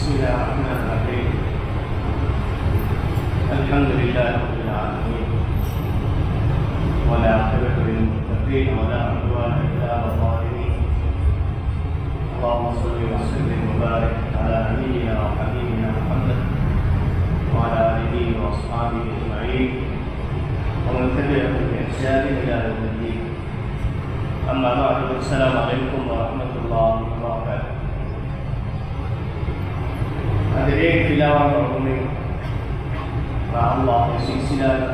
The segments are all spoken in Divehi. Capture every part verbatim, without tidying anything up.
بسم الله الرحمن الرحيم. الحمد لله رب العالمين، والعاقبة للمتقين، ولا عدوان إلا على الظالمين. اللهم صل وسلم وبارك على نبينا وحبيبنا محمد وعلى آله وأصحابه أجمعين، ومن تبعهم بإحسان إلى يوم الدين. أما بعد، السلام عليكم ورحمة الله وبركاته. އަދި ރޭގެ ފިލާވަޅުގަ އުޅުމުން މާ އައްލާހުގެ ސިލްސިލާގަ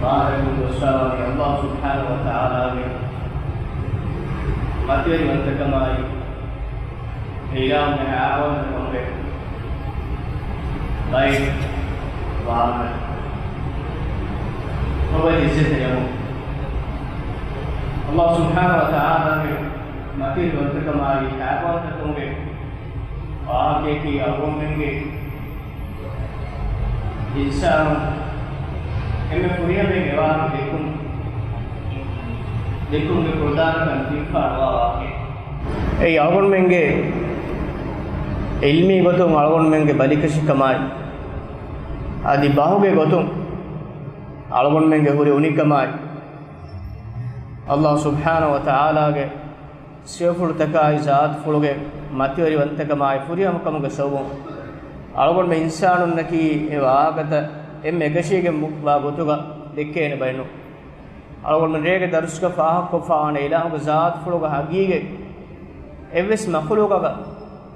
މާތަކުން ދޮސްވާވަނީ އައްލާހު ސުބްޙާނަހު ވަތަޢާލާގެ މަތިވެރިވަންތަކަމާއި، އެ އިލާހުގެ ހައިވާންތަކުންގެ ބައެއް ވާހަކަ އޮބައި އިއްޒަތްތެރިވަމުން. އައްލާހު ސުބްޙާނަހު ވަތަޢާލާގެ މަތިވެރިވަންތަކަމާއި، ހައިވާންތަކުންގެ ވާހަކަޔަކީ އަޅުގަނޑުމެންގެ އިންސާނުން އެންމެ ފުރިހަމައިން އެވާހަކަ ދެއްކުން، ދެއްކުންގެ ޕްރޮދާނަކަން ތިންފާނުވާ ވާހަކައެއް. އެއީ އަޅުގަނޑުމެންގެ ޢިލްމީ ގޮތުން އަޅުގަނޑުމެންގެ ބަލިކަށިކަމާއި، އަދި ބަހުގެ ގޮތުން އަޅުގަނޑުމެންގެ ހުރި އުނިކަމާއި، އައްލާހު ސުބްޙާނަހު ވަތަޢާލާގެ ސިފަފުޅުތަކާއި ޒާތުފުޅުގެ މަތިވެރިވަންތަކަމާއި ފުރިހަމަކަމުގެ ސަބަބުން އަޅުގަނޑުމެން އިންސާނުންނަކީ އެ ވާހަކަތައް އެންމެ އެކަށީގެން ވާ ގޮތުގަ ދެއްކޭނެ ބައެއްނު. އަޅުގަނޑުމެން ރޭގެ ދަރުސްގަ ފާހަގަކޮށްފާވާނެ އިލާހުގެ ޒާތުފުޅުގެ ހަގީގަތް އެއްވެސް މަޚުލޫޤަކަށް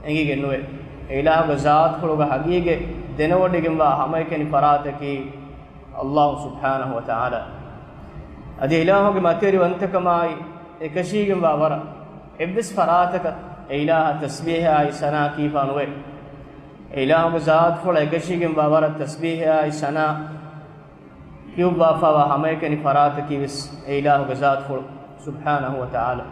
އެނގިގެން ނުވޭ. އެ އިލާހުގެ ޒާތުފުޅުގެ ހަގީގަތް ދެނެވޮޑިގެންވާ ހަމައެކަނި ފަރާތަކީ އައްލާހު ސުބްޙާނަހު ވަތަޢާލާ. އަދި އިލާހުގެ މަތިވެރިވަންތަކަމާއި އެކަށީގެންވާ ވަރަށް އެއްވެސް ފަރާތަކަށް އެ އިލާހަށް ތަސްބީޙާއި ސަނާ ކީފާ ނުވޭ. އެ އިލާހުގެ ޒާތުފުޅަށް އެކަށީގެންވާ ވަރަށް ތަސްބީޙާއި ސަނާ ކިޔުއްވާފާވާ ހަމައެކަނި ފަރާތަކީވެސް އެ އިލާހުގެ ޒާތުފުޅު ސުބްޙާނަހު ވަތަޢާލާ.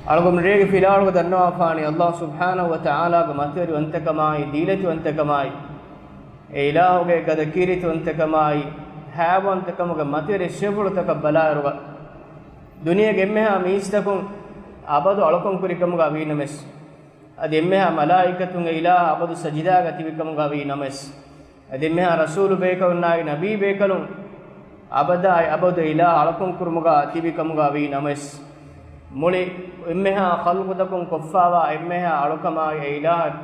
އަޅުގަނޑު ރޭގެ ފިލާވަޅުގަ ދަންނަވާފާނީ އައްލާހު ސުބްޙާނަހު ވަތަޢާލާގެ މަތިވެރިވަންތަކަމާއި، ދީލަތިވަންތަކަމާއި، އެ އިލާހުގެ ގަދަ ކީރިތިވަންތަކަމާއި، ހައިވާންތަކަމުގެ މަތިވެރި ސިފަފުޅުތަކަށް ބަލާއިރުގަ، ދުނިޔޭގެ އެންމެހާ މީސްތަކުން އަބަދު އަޅުކަން ކުރިކަމުގަ ވީނަމަވެސް، އަދި އެންމެހާ މަލާއިކަތުން އެ އިލާހަށް އަބަދު ސަޖިދާގަ ތިބިކަމުގަ ވީ ނަމަވެސް، އަދި އެންމެހާ ރަސޫލު ބޭކަލުންނާއި ނަބީ ބޭކަލުން އަބަދާއި އަބަދު އެ އިލާހަށް އަޅުކަން ކުރުމުގަ ތިބިކަމުގަ ވީ ނަމަވެސް، މުޅި އެންމެހާ ޚަލްޤުތަކުން ކޮށްފާވާ އެންމެހާ އަޅުކަމާއި، އެ އިލާހަށް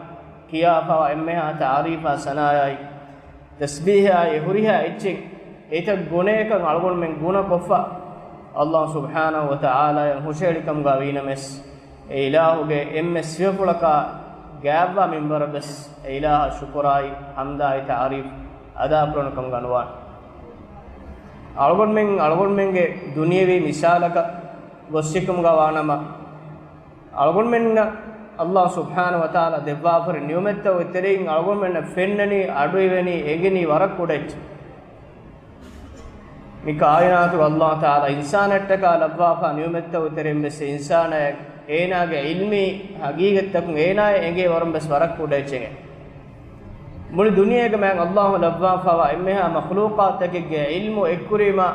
ކިޔާފާވާ އެންމެހާ ތަޢުރީފާ ސަނާއާއި، ތަސްބީޙާއި ހުރިހާ އެއްޗެއް އެތައް ގުނަޔަކަށް އަޅުގަނޑުމެން ގުނަ ކޮށްފަ، އައްލާހު ސުބްޙާނަހު ވަތަޢާލާއަށް ހުށަހެޅިކަމުގަ ވީނަމަވެސް، އެ އިލާހުގެ އެންމެ ސިފަފުޅަކާ ގާތްވާ މިންވަރަށް ވެސް އެ އިލާހަށް ޝުކުރާއި ޙަމްދާއި ތަޢުރީފް އަދާކުރަން ކަމުގަ ނުވާނެ. އަޅުގަނޑުމެން އަޅުގަނޑުމެންގެ ދުނިޔެވީ މިސާލަކަށް ގޮސްސިކަމުގަ ވާނަމަ، އަޅުގަނޑުމެންނަށް އައްލާހު ސުބްޙާނަހު ވަތަޢާލާ ދެއްވާފަރި ނިޢުމަތްތަކުގެ ތެރެއިން އަޅުގަނޑުމެންނަށް ފެންނަނީ، އަޑުއިވެނީ، އެނގެނީ ވަރަށް ކުޑަ އެއްޗެއް. މި ކާއިނާތުގަ އައްލާހު ތަޢާލާ އިންސާނަށްޓަކާ ލައްވާފާ ނިޢުމަތްތަކުގެ ތެރެއިން ވެސް އިންސާނާއަށް އޭނާގެ ޢިލްމީ ހަގީގަތްތަކުން އޭނާއަށް އެނގޭ ވަރުން ވެސް ވަރަށް ކުޑަ އެއްޗެއް. މުޅި ދުނިޔޭގެ މާތް އައްލާހު ލައްވާފާވާ އެންމެހާ މަޚްލޫޤާތްތަކެއްގެ ޢިލްމު އެއްކުރީމާ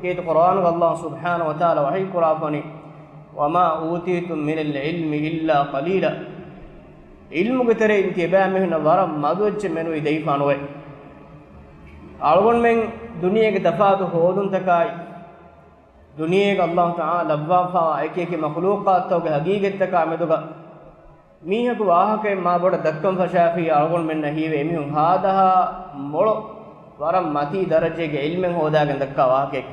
ކީރިތި ޤުރްއާނުގަ އައްލާހު ސުބްޙާނަހު ވަތަޢާލާ ވަޙީ ކުރާފަނި، وما أوتيتم من العلم إلا قليلا. ޢިލްމުގެ ތެރެއިން ތިޔަބައިމީހުންނަށް ވަރަށް މަދު އެއްޗެއް މެނުވީ ދެވިފާނުވޭ. އަޅުގަނޑުމެން ދުނިޔޭގެ ތަފާތު ހޯދުންތަކާއި، ދުނިޔޭގަ އައްލާހު ތަޢާލާ ލައްވާފާވާ އެކި އެކި މަޚްލޫޤާތްތަކުގެ ހަގީގަތްތަކާ މެދުގަ މީހަކު ވާހަކައެއް މާ ބޮޑަށް ދައްކަން ފަށާފިއްޔާ އަޅުގަނޑުމެންނަށް ހީވޭ އެމީހުން ހާދަހާ މޮޅު ވަރަށް މަތީ ދަރަޖައިގެ ޢިލްމެއް ހޯދާގެން ދައްކާ ވާހަކައެއް.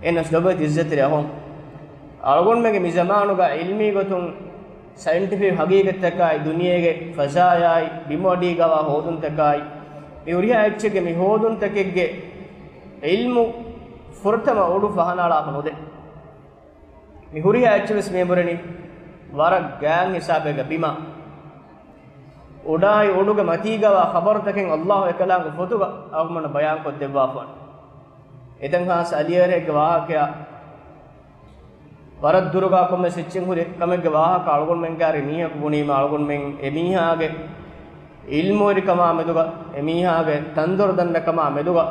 އެން އެސް ޑަބްލިއު އިއްޒަތްތެރި އަހުން. އަޅުގަނޑުމެންގެ މި ޒަމާނުގަ ޢިލްމީ ގޮތުން ސައިންޓިފިކް ހަގީގަތްތަކާއި، ދުނިޔޭގެ ފަޒާޔާއި، ބިމުއަޑީގަވާ ހޯދުންތަކާއި، މި ހުރިހާ އެއްޗެއްގެ މި ހޯދުންތަކެއްގެ ޢިލްމު ފުރަތަމަ އުޑު ފަހަނައަޅާފަ ނުދޭ. މި ހުރިހާ އެއްޗެއް ވެސް މިއަނބުރެނީ ވަރަށް ގާތް ހިސާބެއްގަ ބިމާ އުޑާއި އުޑުގެ މަތީގަވާ ޚަބަރުތަކެއް އައްލާހު އެކަލާނގެ ފޮތުގަ އަޅުގަނޑުމެންނަށް ބަޔާންކޮށްދެއްވާފަ. އެތަން ހާސް އަލިއެރެއެއްގެ ވާހަކަޔާ ވަރަށް ދުރުގާ ކޮންމެސް އެއްޗެއް ހުރި ކަމެއްގެ ވާހަކަ އަޅުގަނޑުމެންގެ އަރި މީހަކު ބުނީމަ އަޅުގަނޑުމެން އެމީހާގެ ޢިލްމުވެރިކަމާ މެދުގަ، އެމީހާގެ ތަންދޮރު ދަންނަކަމާ މެދުގަ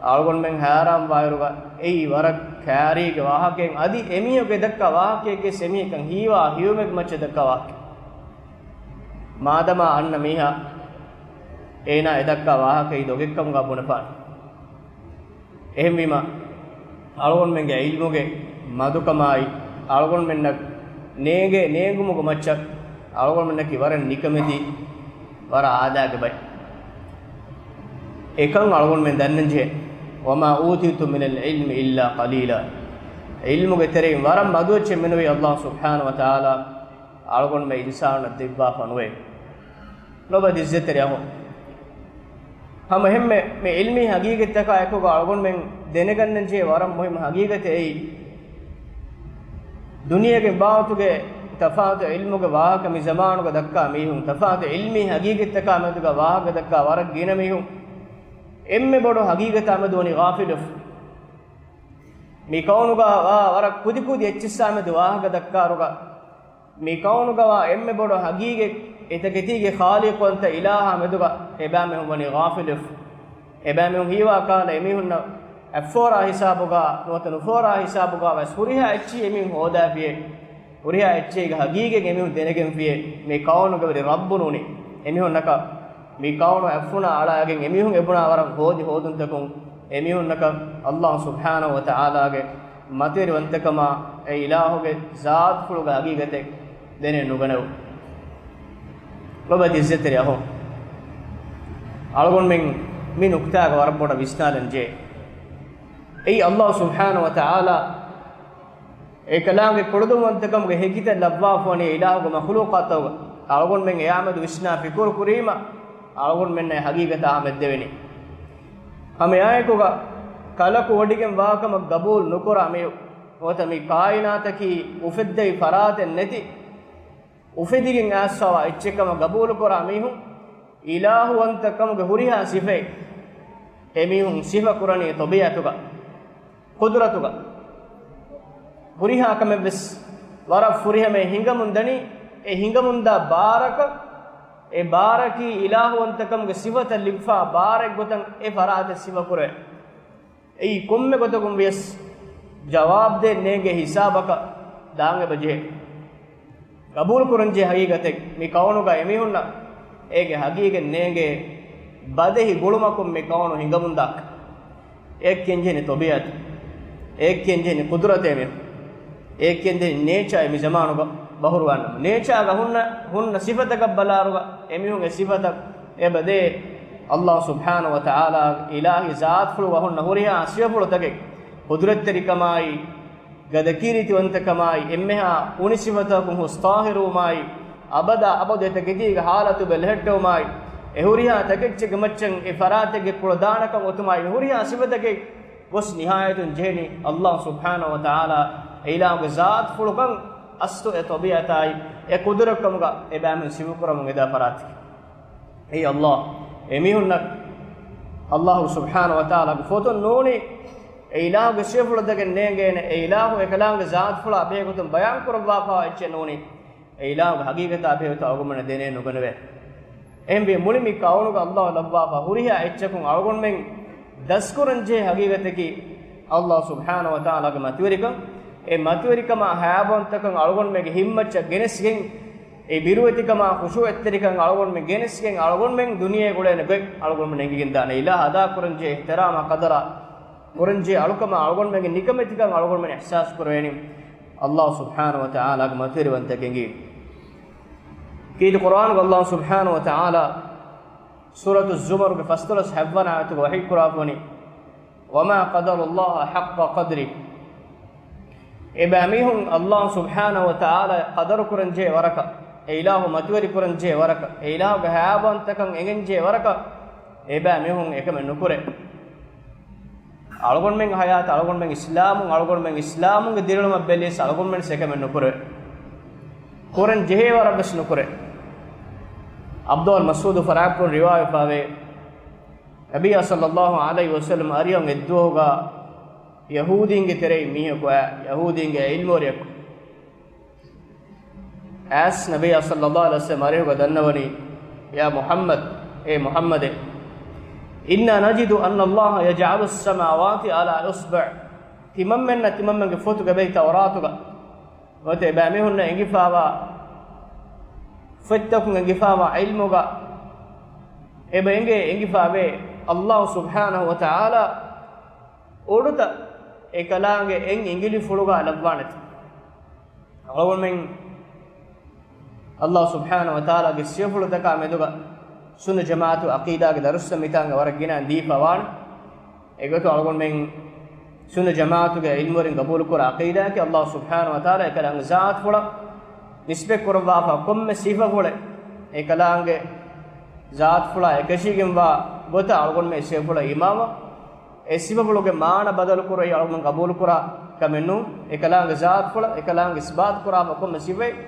އަޅުގަނޑުމެން ހައިރާން ވާއިރުގަ އެއީ ވަރަށް ކާރީގެ ވާހަކައެއް. އަދި އެމީހަކު އެ ދައްކާ ވާހަކައެއްގެ އެމީހަކަށް ހީވާ ހިޔުމެއްގެ މައްޗަށް ދައްކާ ވާހަކަ. މާދަމާ އަންނަ މީހާ އޭނާ އެދައްކާ ވާހަކައީ ދޮގެއްކަމުގަ ބުނެފާނެ. އެހެންވީމަ، އަޅުގަނޑުމެންގެ ޢިލްމުގެ މަދުކަމާއި، އަޅުގަނޑުމެންނަށް ނޭނގޭ ނޭނގުމުގެ މައްޗަށް އަޅުގަނޑުމެންނަކީ ވަރަށް ނިކަމެތި، ވަރަށް އާދައިގެ ބައެއް. އެކަން އަޅުގަނޑުމެން ދަންނަންޖެހޭ. وما أوتيتم من العلم إلا قليلا. ޢިލްމުގެ ތެރެއިން ވަރަށް މަދު އެއްޗެއް މިނުވީ އަﷲ ސުބްޙާނަހޫ ވަތަޢާލާ އަޅުގަނޑުމެން އިންސާނުންނަށް ދެއްވާފަ ނުވޭ. ލޮބުވެތި އިއްޒަތްތެރި އަޚުން. ހަމަ އެހެންމެ މި ޢިލްމީ ހަގީގަތްތަކާ އެކުގަ އަޅުގަނޑުމެން ދެނެގަންނަންޖެހޭ ވަރަށް މުހިއްމު ހަގީގަތެއް އެއީ، ދުނިޔޭގެ ބާވަތުގެ ތަފާތު ޢިލްމުގެ ވާހަކަ މި ޒަމާނުގަ ދައްކާ މީހުން، ތަފާތު ޢިލްމީ ހަގީގަތްތަކާ މެދުގަ ވާހަކަ ދައްކާ ވަރަށް ގިނަ މީހުން، އެންމެ ބޮޑު ހަގީގަތާ މެދު ވަނީ ޣާފިލުވެފަ. މި ކައުނުގަ ވާ ވަރަށް ކުދިކުދި އެއްޗިއްސާ މެދު ވާހަކަ ދައްކާރުގަ، މި ކައުނުގަވާ އެންމެ ބޮޑު ހަގީގަތް އެތަކެތީގެ ޚާލިޤުވަންތަ އިލާހާ މެދުގަ އެބައިމީހުން ވަނީ ޣާފިލުވެފަ. އެބައިމީހުން ހީވާ ކަހަލަ އެމީހުންނަށް އަތްފޯރާ ހިސާބުގަ ނުވަތަ ނުފޯރާ ހިސާބުގަ ވެސް ހުރިހާ އެއްޗެއް އެމީހުން ހޯދާފިޔޭ. ހުރިހާ އެއްޗެއްގެ ހަގީގަތް އެމީހުން ދެނެގެންފިޔޭ. މި ކައުނުގެ ވެރި ރައްބު ނޫނީ އެމީހުންނަކަށް. މި ކައުނު އަތްފުނާ އަޅާގެން އެމީހުން އެބުނާ ވަރަށް ހޯދި ހޯދުންތަކުން އެމީހުންނަކަށް އަﷲ ސުބްޙާނަހޫ ވަތަޢާލާގެ މަތިވެރިވަންތަކަމާ އެ އިލާހުގެ ޒާތުފުޅުގެ ހަގީގަތެއް ދެނެއް ނުގަނެވު. ލޮބުވެތި އިއްޒަތްތެރި އަޚުން. އަޅުގަނޑުމެން މި ނުކުތާގަ ވަރަށް ބޮޑަށް ވިސްނާލަން ޖެހޭ. އެއީ އަﷲ ސުބްޙާނަހޫ ވަތަޢާލާ އެކަލާނގެ ކުޅަދުންވަންތަކަމުގެ ހެކިތައް ލައްވާފަވަނީ އިލާހުގެ މަޚްލޫޤާތުގަ. އަޅުގަނޑުމެން އެއާމެދު ވިސްނާ ފިކުރު ކުރީމަ، އަޅުގަނޑުމެންނަށް ހަގީގަތާ ހަމައެއްދެވެނީ. ހަމައެއާއެކުގަ ކަލަކު ވޮޑިގެން ވާކަމަށް ގަބޫލު ނުކުރާ މީހުން، ނުވަތަ މި ކާއިނާތަކީ އުފެއްދެވި ފަރާތެއް ނެތި، އުފެދިގެން އައިސްފަވާ އެއްޗެއްކަމަށް ގަބޫލުކުރާ މީހުން، އިލާހުވަންތަކަމުގެ ހުރިހާ ސިފައެއް އެމީހުން ސިފަކުރަނީ ޠަބީޢަތުގަ، ޤުދުރަތުގަ. ހުރިހާ ކަމެއްވެސް ވަރަށް ފުރިހަމައަށް ހިނގަމުން ދަނީ، އެ ހިނގަމުންދާ ބާރަކަށް، އެ ބާރަކީ އިލާހުވަންތަކަމުގެ ސިފަތައް ލިބިފާ ބާރެއްގޮތަށް އެ ފަރާތެއް ސިފަކުރެވޭ. އެއީ ކޮންމެ ގޮތަކުން ވިޔަސް ޖަވާބުދޭން ނޭނގޭ ހިސާބަކަށް ދާން އެބަޖެހޭ. ގަބޫލުކުރަންޖެހޭ ހަގީގަތެއް، މި ކައުނުގަ އެމީހުންނަށް އޭގެ ހަގީގަތް ނޭނގޭ ބަދެހި ގުޅުމަކުން މި ކައުނު ހިނގަމުންދާ. އެއަށް ކިޔަންޖެހެނީ ޠަބީޢަތު. އެއަށް ކިޔަންޖެހެނީ ޤުދުރަތޭ މީހުން. އެއަށް ކިޔަންޖެހެނީ ނޭޗާ މި ޒަމާނުގަ ބަހުރުވާނަމަ. ނޭޗާގަ ހުންނަ، ހުންނަ ސިފަތަކަށް ބަލާރުގަ އެމީހުން އެ ސިފަތައް އެބަދޭ. އަﷲ ސުބްޙާނަހޫ ވަތަޢާލާ އިލާހީ ޒާތުފުޅުގަ ހުންނަ ހުރިހާ ސިފަފުޅުތަކެއް، ޤުދުރަތްތެރިކަމާއި، ގަދަކީރިތިވަންތަކަމާއި، އެންމެހާ އުނި ސިފަތަކުން ހުސް ޠާހިރުވުމާއި، އަބަދާ އަބަދު އެތަކެތީގެ ޙާލަތު ބެލެހެއްޓެވުމާއި، އެ ހުރިހާ ތަކެއްޗެއްގެ މައްޗަށް އެ ފަރާތެއްގެ ކުޅަދާނަކަން އޮތުމާއި، މި ހުރިހާ ސިފަތަކެއް ގޮސް ނިހާޔަތުން ޖެހެނީ އަﷲ ސުބްޙާނަހޫ ވަތަޢާލާ އެ އިލާހުގެ ޒާތުފުޅުކަން އަސްލު އެ ޠަބީޢަތާއި އެ ޤުދުރަތްކަމުގަ އެބައިމީހުން ސިފަކުރަމުން އެދާ ފަރާތަކީ. އެއީ އަﷲ. އެމީހުންނަށް އަﷲ ސުބްޙާނަހޫ ވަތަޢާލާގެ ފޮތުން ނޫނީ، އެ އިލާހުގެ ސިފަފުޅުތަކެއް ނޭނގޭނެ، އެ އިލާހު އެކަލާނގެ ޒާތުފުޅާ ބެހޭގޮތުން ބަޔާންކުރައްވާފަވާ އެއްޗެއް ނޫނީ، އެ އިލާހުގެ ހަގީގަތާ ބެހޭގޮތަށް އަޅުގަނޑުމެންނަށް ދެނެއް ނުގަނެވޭ. އެހެންވީ މުޅި މި ކައުނުގަ އަﷲ ލައްވާފަ ހުރިހާ އެއްޗަކުން އަޅުގަނޑުމެން ދަސްކުރަންޖެހޭ ހަގީގަތަކީ އަﷲ ސުބްޙާނަހޫ ވަތަޢާލާގެ މަތިވެރިކަން. އެ މަތިވެރިކަމާ ހައިބަވަންތަކަން އަޅުގަނޑުމެންގެ ހިތްމައްޗަށް ގެނެސްގެން، އެ ބިރުވެތިކަމާ ޚުޝޫޢަތްތެރިކަން އަޅުގަނޑުމެން ގެނެސްގެން، އަޅުގަނޑުމެން ދުނިޔޭގަ އުޅޭނެ ގޮތް އަޅުގަނޑުމެން އެނގިގެންދާނެ. އިލާހަށް އަދާކުރަންޖެހޭ އިޙްތިރާމާ ޤަދަރާ ކުރަންޖެހޭ އަޅުކަމާ އަޅުގަނޑުމެންގެ ނިކަމެތިކަން އަޅުގަނޑުމެން އިޙްސާސް ކުރެވޭނީ އަﷲ ސުބްޙާނަހޫ ވަތަޢާލާގެ މަތިވެރިވަންތަކަން އެނގި. ކީރިތި ޤުރްއާނުގަ އަﷲ ސުބްޙާނަހޫ ވަތަޢާލާ ސޫރަތު ޒުމަރުގެ ފަސްދޮޅަސް ހަތްވަނަ އާޔަތުގަ ވަޙީ ކުރާފަވަނީ، وما قدروا الله حق قدره. އެބައިމީހުން އަﷲ ސުބްޙާނަހޫ ވަތަޢާލާ ޤަދަރު ކުރަންޖެހޭ ވަރަކަށް، އެ އިލާހު މަތިވެރި ކުރަންޖެހޭ ވަރަކަށް، އެ އިލާހުގެ ހައިބަވަންތަކަން އެނގެންޖެހޭ ވަރަކަށް އެބައިމީހުން އެކަމެއް ނުކުރޭ. އަޅުގަނޑުމެން ހަޔާތް، އަޅުގަނޑުމެން އިސްލާމުން، އަޅުގަނޑުމެން އިސްލާމުންގެ ދިރިއުޅުމަށް ބެލިޔަސް އަޅުގަނޑުމެން އެކަމެއް ނުކުރޭ. ކުރަން ޖެހޭ ވަރަށްވެސް ނުކުރޭ. ޢަބްދުﷲ މަސްޢޫދު ފަރާތުން ރިވާވެފަވޭ، ނަބިއްޔާ ޞައްލައްލާހު ޢަލައިހި ވަސައްލަމަ އަރިހަށް އެއްދުވަހުގަ ޔަހޫދީންގެ ތެރެއިން މީހަކު އައި، ޔަހޫދީންގެ ޢިލްމުވެރިޔަކު އައިސް ނަބިއްޔާ ޞައްލައްލާހު ޢަލައިހި ވަސައްލަމަ އަރިހުގަ ދަންނަވަނީ، يا محمد، އޭ މުޙައްމަދޭ، إنا نجد أن الله يجعل السماوات على إصبع. ތިމަންމެންނަށް ތިމަންމެންގެ ފޮތުގަ އެބައި ތައުރާތުގަ ނުވަތަ އެބައިމީހުންނަށް އެނގިފައިވާ ފޮތްތަކުން އެނގިފާވާ ޢިލްމުގަ އެބަ އެނގޭ، އެނގިފާވޭ، ﷲ ސުބްޙާނަހޫ ވަތަޢާލާ އުޑުތައް އެކަލާނގެ އެއް އިނގިލިފުޅުގަ ލައްވާނެތެ. އަޅުގަނޑުމެން ﷲ ސުބްޙާނަހޫ ވަތަޢާލާގެ ސިފަފުޅުތަކާ މެދުގަ ސުންނަ ޖަމާޢަތު ޢަޤީދާގެ ދަރުސްތައް މިތާނގަ ވަރަށް ގިނަ ދީފަ ވާނެ. އެގޮތުން އަޅުގަނޑުމެން ސުންނަ ޖަމާޢަތުގެ ޢިލްމުވެރިން ގަބޫލުކުރާ ޢަޤީދާއަކީ، ﷲ ސުބްޙާނަހޫ ވަތަޢާލާ އެކަލާނގެ ޒާތުފުޅަށް ނިސްބަތް ކުރައްވާފަ ކޮންމެ ސިފަފުޅެއް އެކަލާނގެ ޒާތުފުޅާ އެކަށީގެންވާ ގޮތަށް އަޅުގަނޑުމެން އެ ސިފަފުޅަށް އީމާންވާ. އެ ސިފަފުޅުގެ މާނަ ބަދަލުކުރުވި އަޅުގަނޑު ގަބޫލުކުރާ ކަމެއް ނޫން. އެކަލާނގެ ޒާތުފުޅަށް އެކަލާނގެ އިސްބާތުކުރާފަ ކޮންމެ ސިފައެއް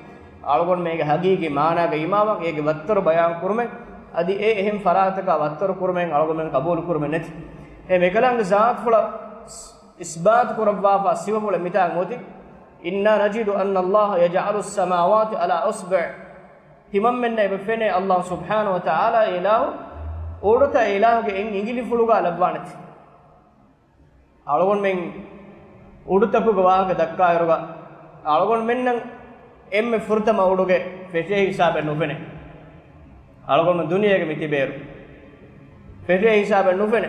އަޅުގަނޑުމެންގެ ހަގީގީ މާނާގަ އީމާންވާ، އޭގެ ވައްތަރު ބަޔާން ކުރުމެއް އަދި އެ އެހެން ފަރާތަކާ ވައްތަރު ކުރުމެއް އަޅުގަނޑުމެން ގަބޫލު ކުރުމެއް ނެތި. އެ އެކަލާނގެ ޒާތުފުޅަށް އިސްބާތު ކުރައްވާފަ ސިފަފުޅެއް މިތާނގަ އޮތީ، إنا نجد أن الله يجعل السماوات على أصبع. ތިމަންމެންނަށް އެބަ ފެނޭ ﷲ ސުބްޙާނަހޫ ވަތަޢާލާ އެ އިލާހު އުޑުތައް އެ އިލާހުގެ އެއް އިނގިލިފުޅުގަ ލައްވާނެތެ. އަޅުގަނޑުމެން އުޑުތަކުގެ ވާހަކަ ދައްކާއިރުގަ އަޅުގަނޑުމެންނަށް އެންމެ ފުރަތަމަ އުޑުގެ ފެށޭ ހިސާބެއް ނުފެނޭ. އަޅުގަނޑު ދުނިޔޭގަ މިތިބޭއިރު ފެށޭ ހިސާބެއް ނުފެނޭ.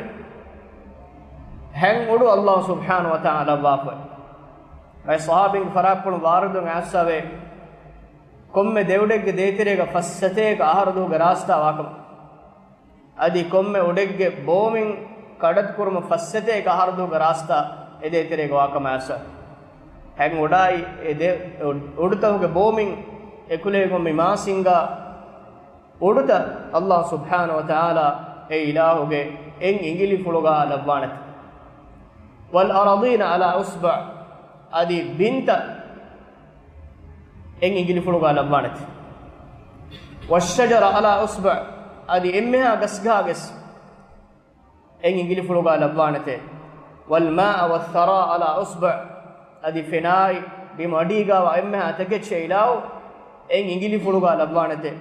ހެން އުޑު ﷲ ސުބްޙާނަހޫ ވަތަޢާލާ ލައްވާފައި. އައި ޞަޙާބީންގެ ފަރާތްޕުޅުން ވާރިދުވެގެން އައިސްފަވޭ، ކޮންމެ ދެއުޑެއްގެ ދޭތެރޭގަ ފައްސަތޭކަ އަހަރުދުވަހުގެ ރާސްތާ ވާކަމަށް. އަދި ކޮންމެ އުޑެއްގެ ބޯމިން ކަޑައްތުކުރުމަށް ފައްސަތޭކަ އަހަރުދުވަހުގެ ރާސްތާ އެ ދޭތެރޭގަ ވާކަމަށް އައިސްފަ. ހެން އުޑާއި އެ ދެ އުޑުތަކުގެ ބޯމިން އެކުލެވިގެން މި މާސިންގާ އުޑުތައް ﷲ ސުބްޙާނަހޫ ވަތަޢާލާ އެ އިލާހުގެ އެއް އިނގިލިފުޅުގަ ލައްވާނެތެ. والأراضين على أصبع، އަދި ބިންތައް އެއް އިނގިލިފުޅުގަ ލައްވާނެތެ. والشجر على أصبع، އަދި އެންމެހާ ގަސްގަހާގެސް އެއް އިނގިލިފުޅުގަ ލައްވާނެތެ. والماء والثرى على أصبع، އަދި ފެނާއި ބިމު އަޑީގަވާ އެންމެހާ ތަކެއްޗެއް އިލާހު އެއް އިނގިލިފުޅުގަ ލައްވާނެތެ.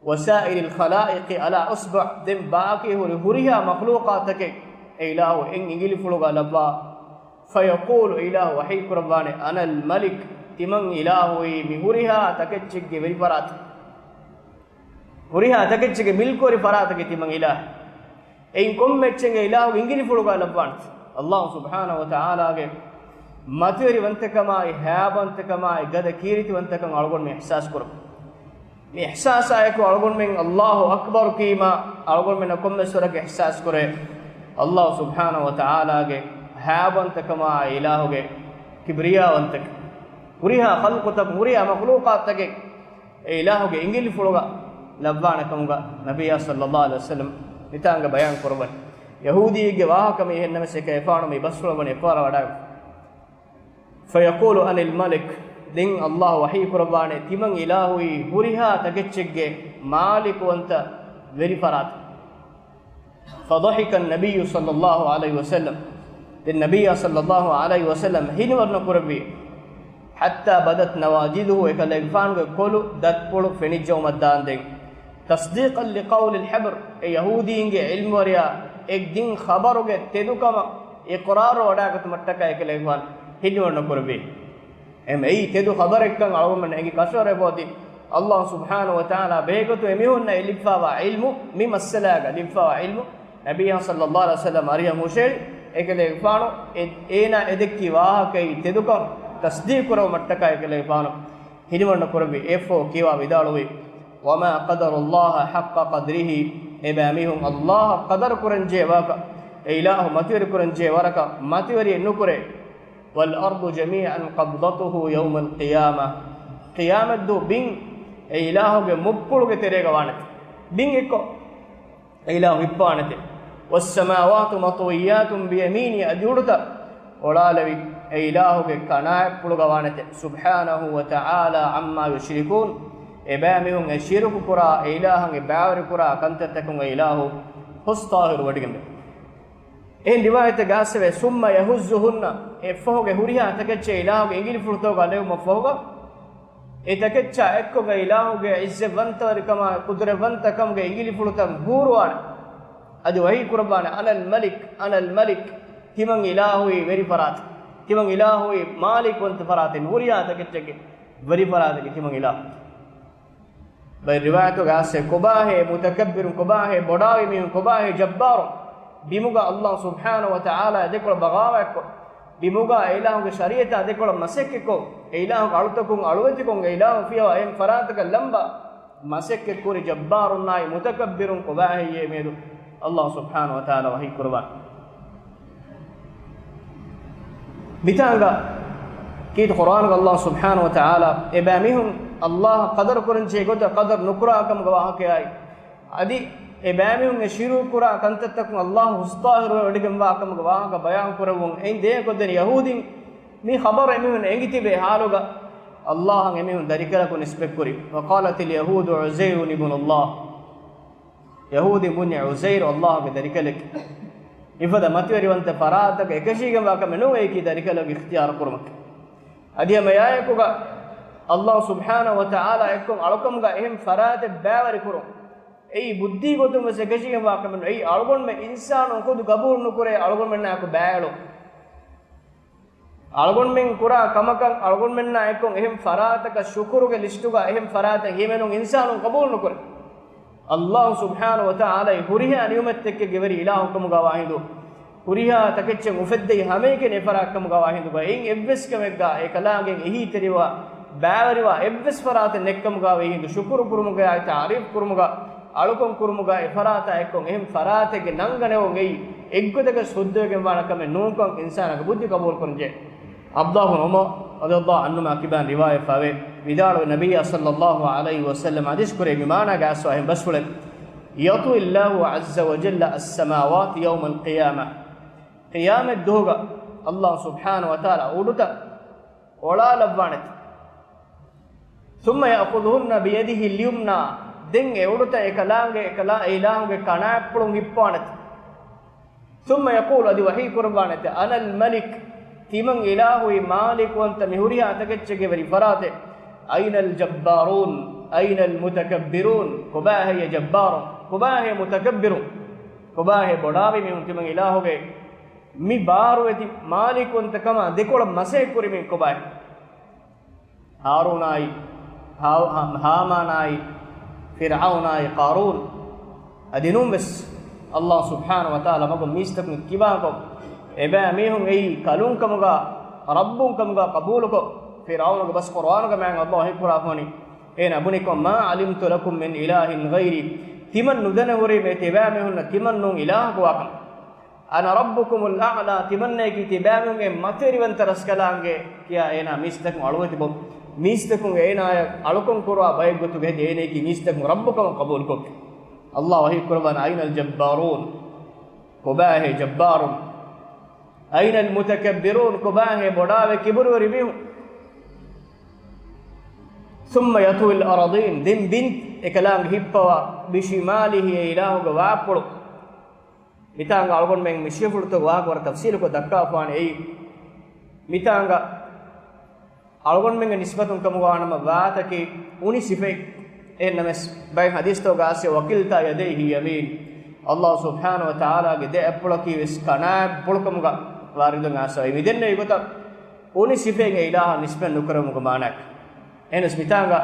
وسائر الخلائق على أصبع، ދެން ބާކީ ހުރި ހުރިހާ މަޚްލޫޤާތަކެއް އެ އިލާހު އެއް އިނގިލިފުޅުގަ ލައްވާ. فيقول، އިލާހު ވަޙީ ކުރައްވާނެ، أنا الملك، ތިމަން އިލާހުއީ މި ހުރިހާ ތަކެއްޗެއްގެ ވެރި ފަރާތެއް. ހުރިހާ ތަކެއްޗެއްގެ މިލްކުވެރި ފަރާތަކީ ތިމަން އިލާހު. އެއިން ކޮންމެ އެއްޗެއް އިލާހުގެ އިނގިލިފުޅުގަ ލައްވާނެތެ. ﷲ ސުބްޙާނަހޫ ވަތަޢާލާގެ މަތިވެރިވަންތަކަމާއި، ހައިބަވަންތަކަމާއި، ގަދަ ކީރިތިވަންތަކަން އަޅުގަނޑުމެން އިޙްސާސް ކުރަން. މި އިޙްސާސާއެކު އަޅުގަނޑުމެން ﷲ އަކްބަރު ކީމާ، އަޅުގަނޑުމެންނަށް ކޮންމެސް ވަރަކަށް އިޙްސާސް ކުރޭ، ﷲ ސުބްޙާނަހޫ ވަތަޢާލާގެ ހައިބަވަންތަކަމާއި، އިލާހުގެ ކިބްރިޔާވަންތަކަން. ހުރިހާ ޚަލްޤުތަކުން، ހުރިހާ މަޚްލޫޤާތަކެއް އެ އިލާހުގެ އިނގިލިފުޅުގަ ލައްވާނެ ކަމުގަ ނަބިއްޔާ ޞައްލައްލާހު ޢަލައިހި ވަސައްލަމް މިތާނގަ ބަޔާން ކުރައްވަނީ. ޔަހޫދީއެއްގެ ވާހަކަ މި އެހެންނަމަސް އެކަލޭގެފާނު މި ބަސްފުޅަށް ވަނީ އެއްފަހަރާ ވަޑާގަތީ. فيقول أنا الملك، ދެން ﷲ ވަޙީ ކުރައްވާނެ، ތިމަން އިލާހުއީ ހުރިހާ ތަކެއްޗެއްގެ މާލިކުވަންތަ ވެރި ފަރާތެއް. فضحك النبي صلى الله عليه وسلم، ދެން ނަބިއްޔާ ޞައްލައްލާހު ޢަލައިހި ވަސައްލަމް ހިނިވަރުނަ ކުރެއްވި. حتى بدت نواجذه، އެކަލޭގެފާނުގެ ކޮލު ދަތްޕުޅު ފެނިއްޖައުމަށް ދާންދެން. تصديقا لقول الحبر، އެ ޔަހޫދީންގެ ޢިލްމުވެރިޔާ އެ ދިން ޚަބަރުގެ ތެދުކަމަށް އިޤްރާރު ވަޑާގަތުމަށްޓަކާ އެކަލޭގެފާނު ހިނިވަރުނަ ކުރެއްވި. އެހެން އެއީ ތެދު ޚަބަރެއްކަން އަޅުގަނޑުމެން އެނގި ކަށަވަރެއް ފޯތި. ﷲ ސުބްޙާނަހޫ ވަތަޢާލާ ބެހޭގޮތުން އެމީހުންނަށް އެ ލިބިފާވާ ޢިލްމު، މި މައްސަލާގަ ލިބިފާވާ ޢިލްމު، ނަބިއްޔާ ޞައްލައްލާހު ޢަލައިހި ވަސައްލަމް އަރިހަށް ހުށަހެޅި، އެކަލޭގެފާނު އެ-، އޭނާ އެދެއްކި ވާހަކައީ ތެދުކަން ތަޞްދީޤު ކުރެއްވުމަށްޓަކާ އެކަލޭގެފާނު ހިނިވަރުނަ ކުރެއްވި. އެއަށްފަހު ކިޔަވާ ވިދާޅުވީ، وما قدروا الله حق قدره، އެބައިމީހުން ﷲ އަށް ޤަދަރު ކުރަންޖެހޭ ވަރަކަށް، އެ އިލާހު މަތިވެރި ކުރަންޖެހޭ ވަރަކަށް މަތިވެރިއެއް ނުކުރޭ. والأرض جميعا قبضته يوم القيامة، ޤިޔާމަތްދުވަހު ބިން އެ އިލާހުގެ މުއްޕުޅުގެ ތެރޭގަ ވާނެތެ. ބިން އެއްކޮށް އެ އިލާހު ހިއްޕާނެތެ. والسماوات مطويات بيمينه، އަދި އުޑުތައް އޮޅާލެވި އެ އިލާހުގެ ކަނާތްޕުޅުގަ ވާނެތެ. سبحانه وتعالى عما يشركون، އެބައިމީހުން އެ ޝިރުކު ކުރާ، އެ އިލާހަށް އެ ބައިވެރި ކުރާ ކަންތައްތަކުން އެ އިލާހު ހުސް ޠާހިރު ވޮޑިގެންވޭ. އެހެން ރިވާޔަތެއްގަ އައިސްފަވޭ، ثم يهزهن، އެއަށްފަހުގެ ހުރިހާ ތަކެއްޗެއް އިލާހުގެ އިނގިލިފުޅުތަކުގަ ލެވުމަށްފަހުގަ، އެ ތަކެއްޗާ އެއްކޮށް އިލާހުގެ ޢިއްޒަތްވަންތަވެރިކަމާ، ޤުދުރަތްވަންތަކަމުގެ އިނގިލިފުޅުތައް ހޫރުވާނެ. އަދި ވަޙީ ކުރައްވާނެ، أنا الملك، أنا الملك، ތިމަން އިލާހުއީ ވެރި ފަރާތެއް، ތިމަން އިލާހުއީ މާލިކުވަންތަ ފަރާތެއް، ހުރިހާ ތަކެއްޗެއްގެ ވެރި ފަރާތެއްގެ ތިމަން އިލާހު. ބައެއް ރިވާޔަތުގަ އައްސޭ، ކޮބާހޭ މުތަކައްބިރުން، ކޮބާހޭ ބޮޑާވި މީހުން، ކޮބާހޭ ޖައްބާރުން؟ ބިމުގަ އައްލާހު ސުބްޙާނަހު ވަ ތަޢާލާ ދެކޮޅަށް ބަޣާވާތްކޮށް، ބިމުގަ އެއިލާހުގެ ޝަރީޢަތާ ދެކޮޅަށް މަސައްކަތްކޮށް، އެއިލާހުގެ އަޅުތަކުން އަޅުވެތިކޮށް، އެއިލާހު ފިޔަވާ އެހެން ފަރާތަކަށް ލަނބާ މަސައްކަތްކުރި ޖައްބާރުންނާއި މުތަކައްބިރުން ކޮބާހެއްޔޭ މިއަދު އައްލާހު ސުބްޙާނަހު ވަ ތަޢާލާ ވަޙީކުރައްވާ. މިތާނގަ ކީރިތި ޤުރްއާނުގަ އައްލާހު ސުބްޙާނަހު ވަ ތަޢާލާ އެބައިމީހުން އައްލާހަށް ޤަދަރު ކުރަންޖެހޭ ގޮތަށް ޤަދަރު ނުކުރާ ކަމުގެ ވާހަކަޔާއި، އަދި އެބައިމީހުން އެ ޝިރުކުރާ ކަންތައްތަކުން އައްލާހު ހުސްޠާހިރުވެވަޑައިގެންވާ ކަމުގެ ވާހަކަ ބަޔާންކުރެއްވުން އެއިން ދޭން ކޮށްދެނީ ޔަހޫދީން. މި ޚަބަރު އެމީހުން އެނގިތިބޭ ޙާލުގަ އައްލާހަށް އެމީހުން ދަރިކަލަކު ނިސްބަތްކުރި. وقالت اليهود عزير ابن الله. ޔަހޫދީން ބުންޏެ ޢުޒައިރު އައްލާހުގެ ދަރިކަލެކޭ. މިފަދަ މަތިވެރިވަންތަ ފަރާތަކަށް އެކަށީގެންވާ ކަމެއް ނޫން އެއީކީ ދަރިކަލަކު އިޚްތިޔާރު ކުރުމަކީ. އަދި ހަމަ އެއާއެކުގަ އައްލާހު ސުބްޙާނަހު ވަ ތަޢާލާ އެއްކޮށް އަޅުކަމުގަ އެހެން ފަރާތެއް ބައިވެރިކުރުން. އެއީ ބުއްދީ ގޮތުން ވެސް އެކަށީގެންވާ ކަމެއް ނޫން. އެއީ އަޅުގަނޑުމެން އިންސާނުން ޚުދު ގަބޫލު ނުކުރޭ އަޅުގަނޑުމެންނާއެކު ބައިއެޅުން. އަޅުގަނޑުމެން ކުރާ ކަމަކަށް އަޅުގަނޑުމެންނާ އެއްކޮށް އެހެން ފަރާތަކަށް ޝުކުރުގެ ލިސްޓުގަ އެހެން ފަރާތެއް ހިމެނުން އިންސާނުން ޤަބޫލު ނުކުރޭ. އައްލާހު ސުބްޙާނަހު ވަ ތަޢާލާ ހުރިހާ ނިޢުމަތްތަކެއްގެ ވެރި އިލާހު ކަމުގަ ވާހިނދު، ހުރިހާ ތަކެއްޗެއް އުފެއްދެވި ހަމައެކަނި އެފަރާތް ކަމުގަ ވާހިނދުގަ އެއިން އެއްވެސް ކަމެއްގަ އެކަލާނގެ އެހީތެރިވާ ބައިވެރިވާ އެއްވެސް ފަރާތެއް ނެތްކަމުގަ ވީހިނދު ޝުކުރު ކުރުމުގައި ތަޢުރީފު ކުރުމުގަ އަޅުކަން ކުރުމުގަ އެފަރާތާ އެއްކޮށް އެހެން ފަރާތެއްގެ ނަންގަނެވުން އެއީ އެއްގޮތަކަށް ސުއްދަވެގެންވާނެ ކަމެއް ނޫންކަން އިންސާނާގެ ބުއްދި ޤަބޫލުކުރަންޖެހޭ. ޢަބްދުﷲ ބުން ޢުމަރު ރަޟިޔަﷲ ޢަންހުމާ ކިބާން ރިވާޔަތްވެފަވޭ، ވިދާޅުވި ނަބިއްޔާ ޞައްލަﷲ ޢަލައިހި ވަސައްލަމަ ޙަދީޘް ކުރޭ މި މާނާގައި އައިސްފަ އެހެން ބަސްފުޅެއް، يطوي الله عز وجل السماوات يوم القيامة. ޤިޔާމަތް ދުހުގަ އައްލާހު ސުބްޙާނަހު ވަ ތަޢާލާ އުޑުތައް އޮޅާލައްވާނެތެ. ثم يأخذهن بيده اليمنى، ދެން އެ އުޑުތައް އެކަލާނގެ އެކަލާ އެ އިލާހުގެ ކަނާތްޕުޅުން ހިއްޕާނެތެ. ثم يقول، އަދި ވަޙީ ކުރައްވާނެތެ، أنا الملك، ތިމަން އިލާހުއީ މާލިކުވަންތަ މި ހުރިހާ ތަކެއްޗެއްގެ ވެރި ފަރާތެއް. أين الجبارون؟ أين المتكبرون؟ ކޮބާހެއްޔޭ ޖައްބާރުން؟ ކޮބާހޭ މުތަކައްބިރުން؟ ކޮބާހޭ ބޮޑާވި މީހުން ތިމަން އިލާހުގެ މި ބާރުއެތި މާލިކުވަންތަކަމާ ދެކޮޅަށް މަސައްކަތް ކުރި މީހުން ކޮބާހޭ؟ ހާރޫނާއި، ހާ-، ހާ-، ހާމާނާއި، ފިރްޢައުނާއި، ޤާރޫން. އަދި ނޫންވެސް، އައްލާހު ސުބްޙާނަހު ވަ ތަޢާލާ މަގު މީސްތަކުން ކިބާކޮށް، އެބައިމީހުން އެއީ ކަލުން ކަމުގަ، ރައްބުން ކަމުގަ ޤަބޫލުކޮށް، ފިރްޢައުނުގެ ބަސް ޤުރްއާނުގަ މާތް އައްލާހު ވަޙީކުރާފަވަނީ، އޭނާ ބުނިކޮށް، ما علمت لكم من إله غيري، ތިމަން ނުދަނެ ހުރީ މި ތިބާމީހުންނަށް ތިމަން ނޫން އިލާހަކު ވާކަމަށް. أنا ربكم الأعلى، ތިމަންނައަކީ ތިބާމީހުންގެ މަތިވެރިވަންތަ ރަސްކަލާނގެ ކިޔާ އޭނާ މީސްތަކުން އަޅުވެތިބޮ، މީސްތަކުން އޭނާޔަށް އަޅުކަން ކުރާ ބައެއްގޮތުގަ ހެދި އޭނައަކީ މީސްތަކުން ރައްބު ކަމަށް ޤަބޫލުކޮށް. އައްލާހު ވަޙީ ކުރައްވާނެ، أين الجبارون؟ ކޮބާހޭ ޖައްބާރުން؟ أين المتكبرون؟ ކޮބާހޭ ބޮޑާވެ ކިބުރުވެރި މީހުން؟ ثم يطوي الأرضين، ދެން ބިން އެކަލާނގެ ހިއްޕަވާ، بشماله، އެ އިލާހުގެ ވާއްޕުޅު. މިތާނގަ އަޅުގަނޑުމެން މި ޝިފުޅުތައް ވާހަކަ ވަރަށް ތަފްސީލުކޮށް ދައްކާފާނެ އެއީ. މިތާނގަ އަޅުގަނޑުމެންގެ ނިސްބަތުން ކަމުގަ ވާނަމަ ވާތަކީ އުނި ސިފައެއް. އެހެންނަމަސް ބައެއް ޙަދީޘްތަކުގަ އައިސް، وكلتا يديه يمين، އައްލާހު ސުބްޙާނަހު ވަ ތަޢާލާގެ ދެ އަތްޕުޅަކީ ވެސް ކަނާތްޕުޅުކަމުގަ ވާރިދުން އައިސް. މި ދެންނެވި ގޮތަށް އުނި ސިފައިން އެ އިލާހަށް ނިސްބަތް ނުކުރެވުމުގެ މާނައަކީ. އެހެނަސް މިތާނގަ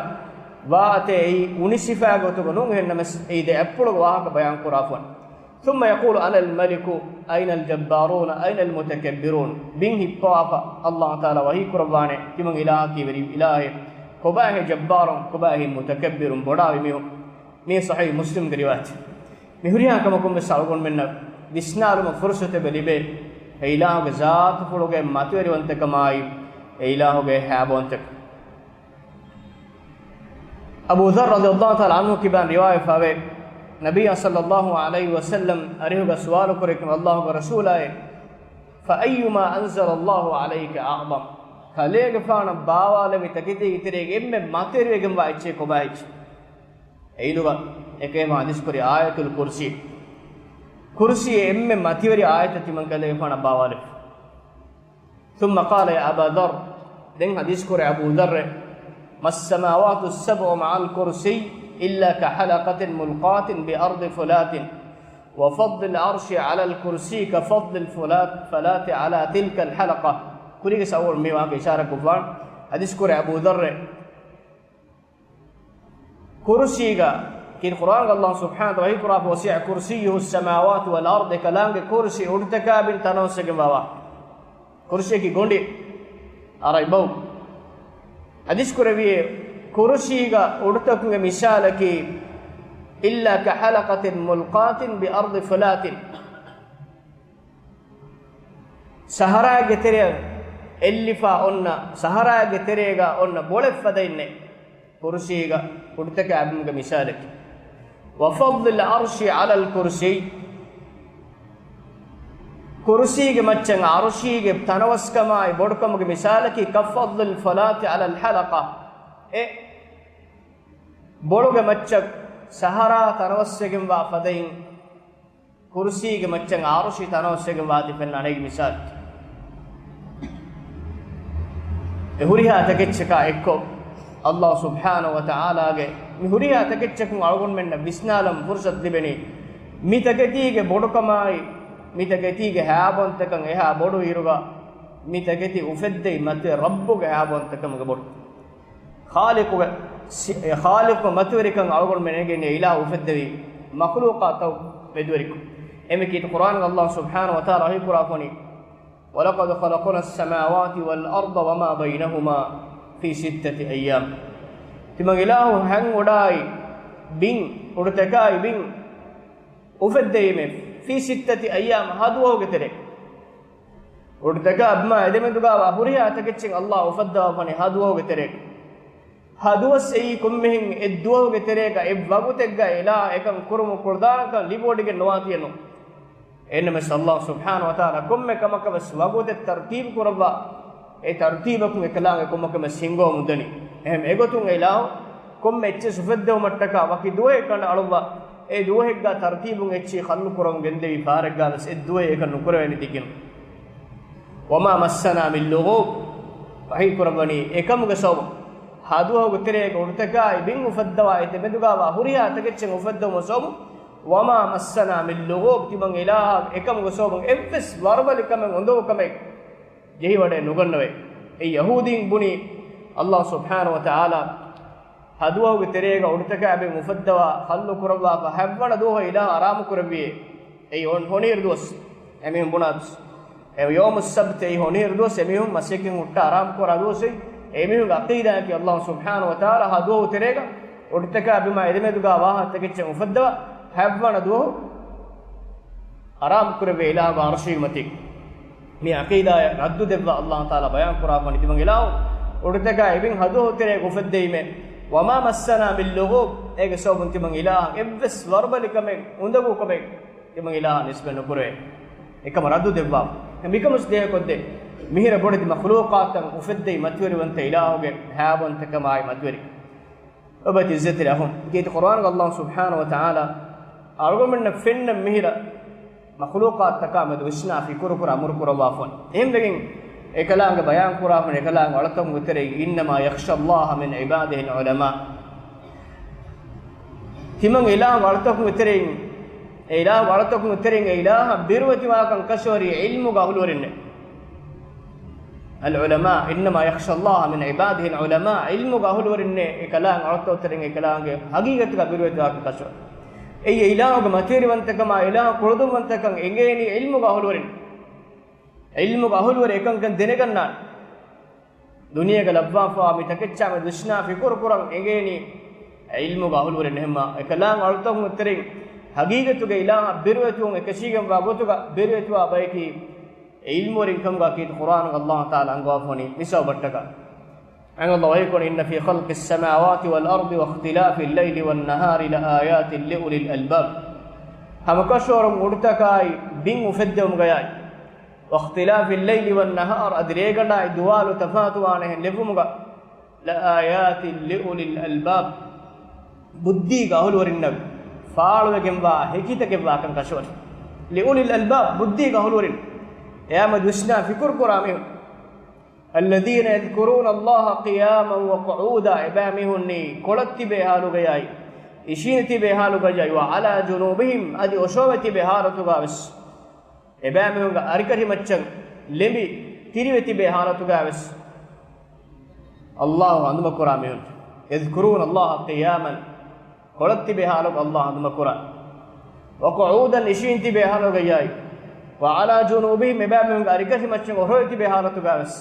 ވާ އަތެއް އެއީ އުނި ސިފާގެ ގޮތުގަ ނޫން، އެހެންނަމަސް އެއީ ދެ އަތްޕުޅުގެ ވާހަކަ ބަޔާން ކުރާފަ. ثم يقول أنا الملك، أين الجبارون، أين المتكبرون؟ ބިން ހިއްޕަވާފަ އައްލާހު ތަޢާލާ ވަޙީ ކުރައްވާނެ، ތިމަން އިލާހަކީ ވެރި އިލާހެއް، ކޮބާހޭ ޖައްބާރުން، ކޮބާހޭ މުތަކައްބިރުން، ބޮޑާވި މީހުން. މީ ޞަޙީޙު މުސްލިމްގެ ރިވާޔަތެއް. މި ހުރިހާ ކަމަކުން ވެސް އަޅުގަނޑުމެންނަށް ވިސްނާލުމަށް ފުރުޞަތެއް ލިބޭ، އެ އިލާހުގެ ޒާތުފުޅުގެ މަތިވެރިވަންތަކަމާއި، އެ އިލާހުގެ ހައިބަވަންތަކަން. އަބޫ ޛައްރު ރަޟިޔަﷲ ތަޢާލާ ޢަންހު ކިބާން ރިވާޔަތްވެފަވޭ، ނަބިއްޔާ ޞައްލަﷲ ޢަލައިހި ވަސައްލަމް އަރިހުގަ ސުވާލު ކުރެއްވި އައްލާހުގެ ރަސޫލާއޭ، فأيما أنزل الله عليك أعظم؟ ކަލޭގެފާނަށް ބާވާލެވި ތަކެތީގެ ތެރޭގަ އެންމެ މަތިވެރިވެގެންވާ އެއްޗެއް ކޮބާ އެއްޗެއް؟ އެއިނުގަ އެކަލޭގެފާނު ޙަދީޘް ކުރީ އާޔަތުލް ކުރްސީ. ކުރްސީ އެންމެ މަތިވެރި އާޔަތެއް ތިމަން ކަލޭގެފާނަށް ބާވާލެވި. ثم قال يا أبا ذر، ދެން ޙަދީޘް ކުރޭ އަބޫ ޛައްރެ، ما السماوات السبع مع الكرسي إلا كحلقة ملقاة بأرض فلاة، وفضل العرش على الكرسي كفضل الفلاة، فلاة على تلك الحلقة. ކުރީގެ ސައުވަރު މި ވާހަކަ އިޝާރާ ކޮށްފާނެ. ޙަދީޘް ކުރޭ އަބޫ ޛައްރެ، ކުރުސީގަ ކީރި ޤުރްއާންގަ ﷲ ސުބްޙާނަހޫ ވަތަޢާލާ ވަޙީ ކުރާފަ، وَسِعَ كُرْسِيُّهُ السَّمَاوَاتِ وَالْأَرْضَ، އެކަލާނގެ ކުރުސީ އުޑުތަކާ ބިން ތަނަވަސްވެގެންވާ. ކުރުސީއަކީ ގޮނޑި އަރަބި ބަހު. ޙަދީޘް ކުރެއްވިއޭ، ކުރުސީގަ އުޑުތަކުގެ މިސާލަކީ، إِلَّا كَحَلَقَةٍ مُلْقَاةٍ بِأَرْضِ فُلَاةٍ. ސަހަރާގެ ތެރެއަށް އެއްލިފާ އޮންނަ، ސަހަރާގެ ތެރޭގަ އޮންނަ ބޮޅެއް ފަދައިންނޭ ކުރުސީގަ އުޑުތަކާ ބިމުގެ މިސާލަކީ. وَفَضْلِ الْعَرْشِ عَلَى الْكُرْسِيِّ، ކުރުސީގެ މައްޗަށް އަރުޝީގެ ތަނަވަސްކަމާއި ބޮޑުކަމުގެ މިސާލަކީ، كَفَضْلِ الْفُلَاةِ عَلَى الْحَلَقَةِ، އެ ބޮޅުގެ މައްޗަށް ސަހަރާ ތަނަވަސްވެގެންވާ ފަދައިން، ކުރުސީގެ މައްޗަށް އަރުޝީ ތަނަވަސްވެގެން ވާތީ ފެންނަ އަނެއް މިސާލެއް. އެ ހުރިހާ ތަކެއްޗަކާ އެއްކޮށް، ﷲ ސުބްޙާނަހޫ ވަތަޢާލާގެ މި ހުރިހާ ތަކެއްޗަކުން އަޅުގަނޑުމެންނަށް ވިސްނާލަން ފުރުޞަތު ލިބެނީ، މި ތަކެތީގެ ބޮޑުކަމާއި، މި ތަކެތީގެ ހަޔާބޮންތަކަން އެހާ ބޮޑު އިރުގަ، މި ތަކެތި އުފެއްދެވި މަތިވެރި ރައްބުގެ ހަޔާބޮންތަކަމުގެ ބޮޑު. ޚާލިޤުގެ ސި-، އެ ޚާލިޤުގެ މަތިވެރިކަން އަޅުގަނޑުމެން އެނގެނީ އިލާހު އުފެއްދެވި މަޚްލޫޤާތުތައް މެދުވެރިކޮށް. އެމެ ކީރިތި ޤުރްއާންގަ ﷲ ސުބްޙާނަހޫ ވަތަޢާލާ ވަޙީ ކުރާފަ ވަނީ، وَلَقَدْ خَلَقْنَا السَّمَاوَاتِ وَالْأَرْضَ وَمَا بَيْنَهُمَا فِي سِتَّةِ أَيَّامٍ. ތިމަން އިލާހު ހަން އުޑާއި ބިން، އުޑުތަކާއި ބިން އުފެއްދެވީމޭ، فِي سِتَّةِ أَيَّامٍ، ހަ ދުވަހުގެ ތެރޭ. އުޑުތަކާ ބިމާ އެދެމެދުގާވާ ހުރިހާ ތަކެއްޗެއް ﷲ އުފައްދަވާފަ ވަނީ ހަ ދުވަހުގެ ތެރޭގަ. ހަ ދުވަސް އެއީ ކޮންމެހެން އެއްދުވަހުގެ ތެރޭގަ އެއްވަގުތެއްގަ އިލާހަށް އެކަން ކުރުމުގެ ކުޅަދާނަކަން ލިބިވޮޑިގެން ނުވާތީއެއް ނޫން. އެހެންނަމަވެސް ﷲ ސުބްޙާނަހޫ ވަތަޢާލާ ކޮންމެ ކަމަކަށް ވެސް ވަގުތެއް ތަރުތީބު ކުރައްވާ، އެ ތަރުތީބަކުން އެކަލާނގެ ކޮންމެ ކަމެއް ހިންގަވަމުން ދަނީ. އެހެން އެގޮތުން އެ އިލާހު ކޮންމެ އެއްޗެއް އުފެއްދެވުމަށްޓަކާ ވަކި ދުވަހެއް ކަނޑައަޅުއްވާ، އެ ދުވަހެއްގަ ތަރުތީބުން އެއްޗެއް ޚަލްޤު ކުރަމުން ގެންދެވި ފަހަރެއްގަ ވެސް އެއްދުވަހެއް އެކަން ނުކުރެވޭނެ ދިގިން. وَمَا مَسَّنَا مِنْ لُغُوبٍ، ވަޙީ ކުރައްވަނީ އެކަމުގެ ސަބަބުން، ހަ ދުވަހުގެ ތެރޭގަ އުޑުތަކާއި ބިން އުފައްދަވާ އެ ދެމެދުގާވާ ހުރިހާ ތަކެއްޗެއް އުފައްދެވުމުގެ ސަބަބުން، وَمَا مَسَّنَا مِنْ لُغُوبٍ، ތިމަން އިލާހަށް އެކަމުގެ ސަބަބުން އެއްވެސް ވަރުބަލި ކަމެއް އުނދަގޫ ކަމެއް ޖެހިވަޑައެއް ނުގަންނަވައި. އެ ޔަހޫދީން ބުނީ، ﷲ ސުބްޙާނަހޫ ވަތަޢާލާ ހަ ދުވަހުގެ ތެރޭގަ އުޑުތަކާ ބިން އުފައްދަވާ ޚަލްޤު ކުރައްވާފަ ހަތްވަނަ ދުވަހު އިލާހު އަރާމު ކުރެއްވިއޭ. އެއީ އޮން ހޮނިހިރު ދުވަސް. އެމީހުން ބުނާ ދުވަސް. އެ ޔައުމުއްސަބްތު އެއީ ހޮނިހިރު ދުވަސް އެމީހުން މަސައްކަތް ހުއްޓާ އަރާމު ކުރާ ދުވަސް. އެމީހުންގެ ޢަޤީދާއަކީ ﷲ ސުބްޙާނަހޫ ވަތަޢާލާ ހަ ދުވަހު ތެރޭގަ އުޑުތަކާ ބިމާ އެދެމެދުގާ ވާހަކަ ތަކެއްޗެއް އުފައްދަވާ ހަތްވަނަ ދުވަހު އަރާމު ކުރެއްވި އިލާހުގެ ޢަރުޝީގެ މަތީ. މި ޢަޤީދާއަށް ރައްދު ދެއްވާ ﷲ ތަޢާލާ ބަޔާން ކުރާފަ ވަނީ ތިމަން އިލާހު އުޑުތަކާ އެ ބިން ހަ ދުވަހު ތެރޭގަ އުފެއްދެވީމޭ. وَمَا مَسَّنَا مِنْ لُغُوبٍ، އޭގެ ސަބަބުން ތިމަން އިލާހަށް އެއްވެސް ވަރުބަލި ކަމެއް، އުނދަގޫ ކަމެއް ތިމަން އިލާހަށް ނިސްބަތް ނުކުރެވޭ. އެކަމަށް ރައްދު ދެއްވާފަ. މިކަމުސް ދޭކޮށްދޭ. މިހިރަ ބޮޑެތި މަޚްލޫޤާތަށް އުފެއްދެވި މަތިވެރިވަންތަ އިލާހުގެ ހަޔާބޮންތަކަމާއި މަތިވެރި. އެބަތި އިއްޒަތްތެރި އަޚުން، ކީރިތި ޤުރްއާންގަ ﷲ ސުބްޙާނަހޫ ވަތަޢާލާ އަޅުގަނޑުމެންނަށް ފެންނަ މިހިރަ މަޚްލޫޤާތުތަކާ މެދު ވިސްނާ ފިކުރުކުރާ އަމުރު ކުރައްވާފަ ވަނީ. އެހެންވެގެން އެކަލާނގެ ބަޔާން ކުރާފަ ވަނީ އެކަލާނގެ އަޅުތަކުންގެ ތެރެއިން، إِنَّمَا يَخْشَى اللَّهَ مِنْ عِبَادِهِ الْعُلَمَاءُ. ތިމަން އިލާހު އަޅުތަކުންގެ ތެރެއިން، އެ އިލާހު އަޅުތަކުންގެ ތެރެއިން އެ އިލާހަށް ބިރުވެތިވާކަން ކަށަވަރީ ޢިލްމުގެ އަހުލުވެރިންނޭ. الْعُلَمَاءُ، إِنَّمَا يَخْشَى اللَّهَ مِنْ عِبَادِهِ الْعُلَمَاءُ، ޢިލްމުގެ އަހުލުވެރިންނޭ އެކަލާނގެ އަޅުތަކު ތެރެއިން އެކަލާނގެ ޙަޤީޤަތުގަ ބިރުވެތިވާކަން ކަށަވަރީ. އެއީ އިލާހުގެ މަތިވެރިވަންތަކަމާ އިލާހު ކުޅަދުންވަންތަކަން އެނގޭނީ ޢިލްމުގެ އަހުލުވެރިން. ޢިލްމުގެ އަހުލުވެރިން އެކަންކަން ދެނެގަންނާނެ. ދުނިޔޭގަ ލައްވާފަވާ މި ތަކެއްޗާ މެދު ވިސްނާ ފިކުރު ކުރަން އެނގޭނީ ޢިލްމުގެ އަހުލުވެރިން. އެހެންމާ އެކަލާނގެ އަޅުތަކުންގެ ތެރެއިން ޙަޤީޤަތުގަ އިލާހަށް ބިރުވެތިވުން އެކަށީގެންވާ ގޮތުގަ ބިރުވެތިވާ ބަޔަކީ ޢިލްމުވެރިން ކަމުގަ ކީރިތި ޤުރްއާނުގަ ﷲ ތަޢާލާ އަންގަވާފަ ވަނީ މި ސަބަބަށްޓަކާ. އަންގަ ﷲ ވަޙީކުރަނީ، إِنَّ فِي خَلْقِ السَّمَاوَاتِ وَالْأَرْضِ وَاخْتِلَافِ اللَّيْلِ وَالنَّهَارِ لَآيَاتٍ لِأُولِي الْأَلْبَابِ. ހަމަކަށަވަރުން އުޑުތަކާއި ބިން އުފެއްދެވުމުގަޔާއި، وَاخْتِلَافِ اللَّيْلِ وَالنَّهَارِ، އަދި ރޭގަނޑާއި ދުވާލު ތަފާތުވާނެހެން ލެއްވުމުގަ، لَآيَاتٍ لِأُولِي الْأَلْبَابِ، ބުއްދީގެ އަހުލުވެރިންނަށް ފާޅުވެގެންވާ ހެކިތަކެއްވާކަން ކަށަވަރި. لِأُولِي الْأَلْبَابِ، ބުއްދީގެ އަހުލުވެރިން، އެއާމެދު ވިސްނާ ފިކުރު ކުރާ މީހުން. الَّذِينَ يَذْكُرُونَ اللَّهَ قِيَامًا وَقُعُودًا، އެބައިމީހުންނީ ކޮޅަށް ތިބޭ ހާލުގަޔާއި، އިށީނެ ތިބޭ ހާލުގަޔާއި، وَعَلَى جُنُوبِهِمْ، އަދި އޮށޯވެ ތިބޭ ހާލަތުގަވެސް، އެބައިމީހުންގެ އަރިކަށި މައްޗަށް ލެނބި ތިރިވެ ތިބޭ ހާލަތުގަވެސް، ﷲ އަނދުމަކުރާ މީހުން، يَذْكُرُونَ اللَّهَ قِيَامًا، ކޮޅަށް ތިބޭ ހާލުގަ އައްލާހު ހަނދުމަ ކުރާ. وقعودا، އިށީން ތިބޭ ހާލުގައްޔާއި. وعلى جنوبهم، އެބައިމީހުންގެ އަރިކަށި މައްޗަށް އޮހޮރޮއި ތިބޭ ހާލަތުގަވެސް.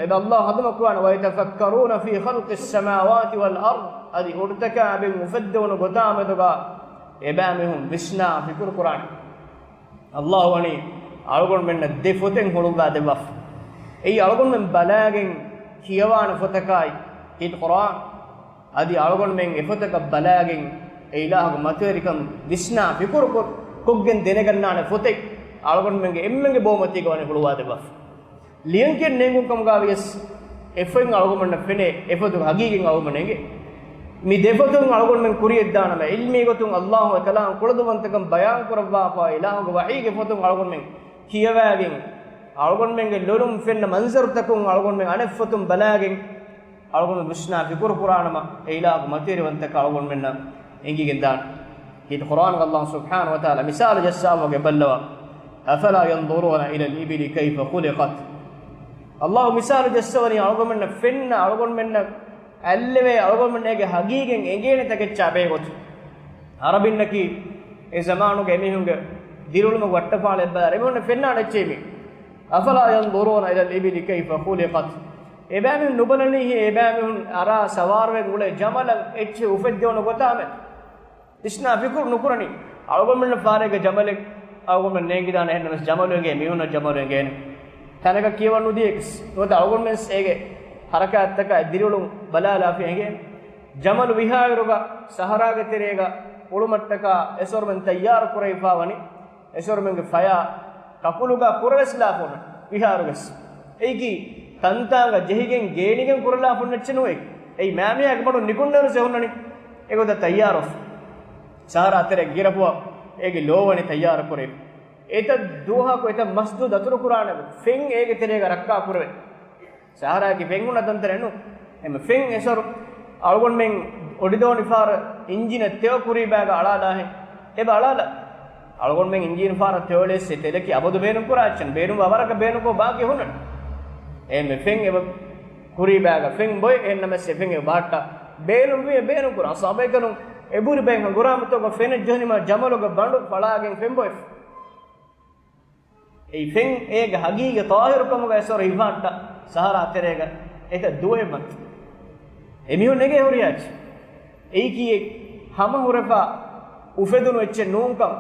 އެބަ އައްލާހު ހަނދުމަ ކުރާނެ، ويتفكرون في خلق السماوات والأرض، އަދި އުޑުތަކާ އެބެން އުފެއްދެވުނު ގޮތާ މެދުގަ އެބައިމީހުން ވިސްނާ ފިކުރު ކުރާނެ. އައްލާހު ވަނީ އަޅުގަނޑުމެންނަށް ދެ ފޮތެއް ހުޅުއްވާ ދެއްވާފަ. އެއީ އަޅުގަނޑުމެން ބަލާގެން ކިޔަވާނެ ފޮތަކާއި، ކީރިތި ޤުރްއާން. އަދި އަޅުގަނޑުމެން އެފޮތަކަށް ބަލާގެން އެ އިލާހުގެ މަތިވެރިކަން ވިސްނާ ފިކުރު ކޮށް، ކޮށްގެން ދެނެގަންނާނެ ފޮތެއް އަޅުގަނޑުމެންގެ އެންމެންގެ ބޯމަތީގަ ވަނީ ހުޅުވާ ދެއްވާފަ. ލިޔަންކިޔަން ނޭނގުން ކަމުގަ ވިޔަސް އެފޮތް އަޅުގަނޑުމެންނަށް ފެނޭ، އެފޮތުގެ ހަގީގަތް އަޅުގަނޑުމެން އެނގޭ. މި ދެފޮތުން އަޅުގަނޑުމެން ކުރިޔަށްދާނަމަ، ޢިލްމީ ގޮތުން އައްލާހުގެ ކަލާމް ކުޅަދުންވަންތަކަން ބަޔާން ކުރައްވާފަ، އިލާހުގެ ވަޙީގެ ފޮތުން އަޅުގަނޑުމެން ކިޔަވާގެން، އަޅުގަނޑުމެންގެ ލޮލުން ފެންނަ މަންޒަރުތަކުން އަޅުގަނޑުމެން އަނެއް ފޮތުން ބަލާގެން، އަޅުގަނޑު ވިސްނާ ފިކުރު ކުރާނަމަ، އެ އިލާހުގެ މަތިވެރިވަންތަކަން އަޅުގަނޑުމެންނަށް އެނގިގެން ދާނެ. ކީރިތި ޤުރްއާނުގަ އައްލާހު ސުބްޙާނަހު ވަތަޢާލާ މިސާލު ޖައްސާފަ އެބައަށް ބައްލަވާ، أفلا ينظرون إلى الإبل كيف خلقت. އައްލާހު މިސާލު ޖައްސަވަނީ އަޅުގަނޑުމެންނަށް ފެންނަ، އަޅުގަނޑުމެންނަށް އަތްލެވޭ، އަޅުގަނޑުމެންނަށް އޭގެ ހަގީގަތް އެނގޭނެ ތަކެއްޗާ ބެހޭ ގޮތުން. ޢަރަބިންނަކީ އެ ޒަމާނުގެ އެމީހުންގެ ދިރިއުޅުމުގެ ވައްޓަފާޅަ އެއްބަލާ އެމީހުންނަށް ފެންނާނެ އެއްޗެއް މީ. أفلا ينظرون إلى الإبل كيف خلقت. އެބައިމީހުން ނުބަލަނީހޭ، އެބައިމީހުން އަރާ ސަވާރުވެގެން އުޅޭ ޖަމަލަށް އެއްޗެއް އުފެއްދެވުނު ގޮތާމެދު ވިސްނާ ފިކުރު ނުކުރަނީ. އަޅުގަނޑުމެންނަށް ފާރޭގަ ޖަމަލެއް އަޅުގަނޑުމެން ނޭނގިދާނެ، އެހެންނަމަވެސް ޖަމަލު އެނގޭ، މީހުންނަށް ޖަމަލު އެނގޭނެ. ތަނަކަށް ކިޔަވަން ނުދިޔައިސް ނުވަތަ އަޅުގަނޑުމެން އޭގެ ހަރަކާތްތަކާ ދިރިއުޅުން ބަލާލާފި އެނގޭނެ. ޖަމަލު ވިހާއިރުގަ ސަހަރާގެ ތެރޭގަ އުޅުމަށްޓަކާ އެސޮރުމެން ތައްޔާރު ކުރެވިފާ ވަނީ، އެސޮރުމެންގެ ފަޔާ ކަކުލުގަ ކުރެވެސްލާފަ ހުންނަ ވިހާއިރުގަސް. އެއީކީ ތަންތާނގަ ޖެހިގެން ގޭނިގެން ކުރެލާފަ ހުންނަ އެއްޗެއް ނުވޭ. އެއީ މާމިޔާގެ ބަނޑު ނިކުންނައިރުސް އެ ހުންނަނީ އެގޮތަށް ތައްޔާރުވެފަ. ސަހަރާ ތެރެ ގިރަފުއަށް އޭގެ ލޯވަނި ތައްޔާރު ކުރެވި. އެތައް ދުވަހަކު އެތައް މަސްދު ދަތުރު ކުރާނެ ފެން އޭގެ ތެރޭގަ ރައްކާ ކުރެވޭ. ސަހަރާގެ ފެން ހުންނަ ތަންތަނެއް ނޫން. އެމެ ފެން އެސޮރު އަޅުގަނޑުމެން އޮޑިދޯނިފާރަށް އިންޖީނަށް ތެޔޮ ކުރީބާގަ އަޅާލާހެން. އެބަ އަޅާލާ. އަޅުގަނޑުމެން އިންޖީނުފާރަށް ތެޔޮލެސް އެ ތެލަކީ އަބަދު ބޭނުން ކުރާ އެއްޗެއް. ބޭނުންވާ ވަރަކަށް ބޭނުންކޮށް ބާކީ ހުންނަން. އެމެ ފެން އެބަ ކުރީބާގަ ފެން ބޮއެ އެހެންނަމަސް އެ ފެން އެ ބާއްޓާ ބޭނުންވީ އެ ބޭނުން ކުރާ. ސާބައިކަނުން އެބުރި ބައެއް ހަނގުރާމަތަކުގަ ފެނެއް ޖެހުނީމާ ޖަމަލުގެ ބަނޑު ފަޅާގެން ފެން ބޮއެފަ. އެއީ ފެން އޭގެ ހަގީގަތް ޠާހިރުކަމުގަ އެސޮރު ހިފާއްޓާ ސަހަރާ ތެރޭގަ އެތައް ދުވަހެއް ވަންތަ. އެމީހުން ނެގޭ ހުރިހާ އެއްޗެއް. އެއީކީ ހަމަ ހުރެފަ އުފެދުނު އެއްޗެއް ނޫންކަން.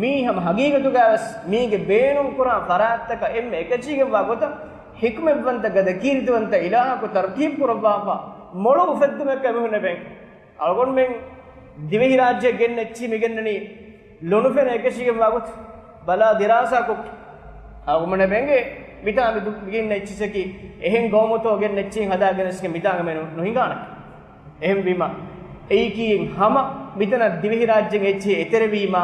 މީ ހަމަ ހަގީގަތުގަވެސް މީގެ ބޭނުން ކުރާ ފަރާތްތަކަށް އެންމެ އެކަށީގެންވާ ގޮތަށް ޙިކްމަތްވަންތަ ގަދަ ކީރިތިވަންތަ އިލާހަކު ތަރުތީބު ކުރައްވާފަ މޮޅު އުފެއްދުމެއްގަ އެމީހުން އެބައިން. އަޅުގަނޑުމެން ދިވެހިރާއްޖެ ގެންނަ އެއްޗިހި މިގެންނަނީ ލޮނުފެން އެކަށީގެންވާ ގޮތަށް ބަލާ ދިރާސާކޮށް. އަޅުގަނޑުމެން އެބަ އެނގޭ މިތާ މި ދު-، މިގެންނަ އެއްޗިއްސަކީ އެހެން ގައުމުތޯ ގެންނަ އެއްޗިހި ހަދާގެނެސްގެން މިތާނގަ މެ ނު-، ނުހިނގާނެ. އެހެންވީމާ އެއީކީ ހަމަ މިތަނަށް ދިވެހިރާއްޖެ އެއްޗިހި އެތެރެވީމާ،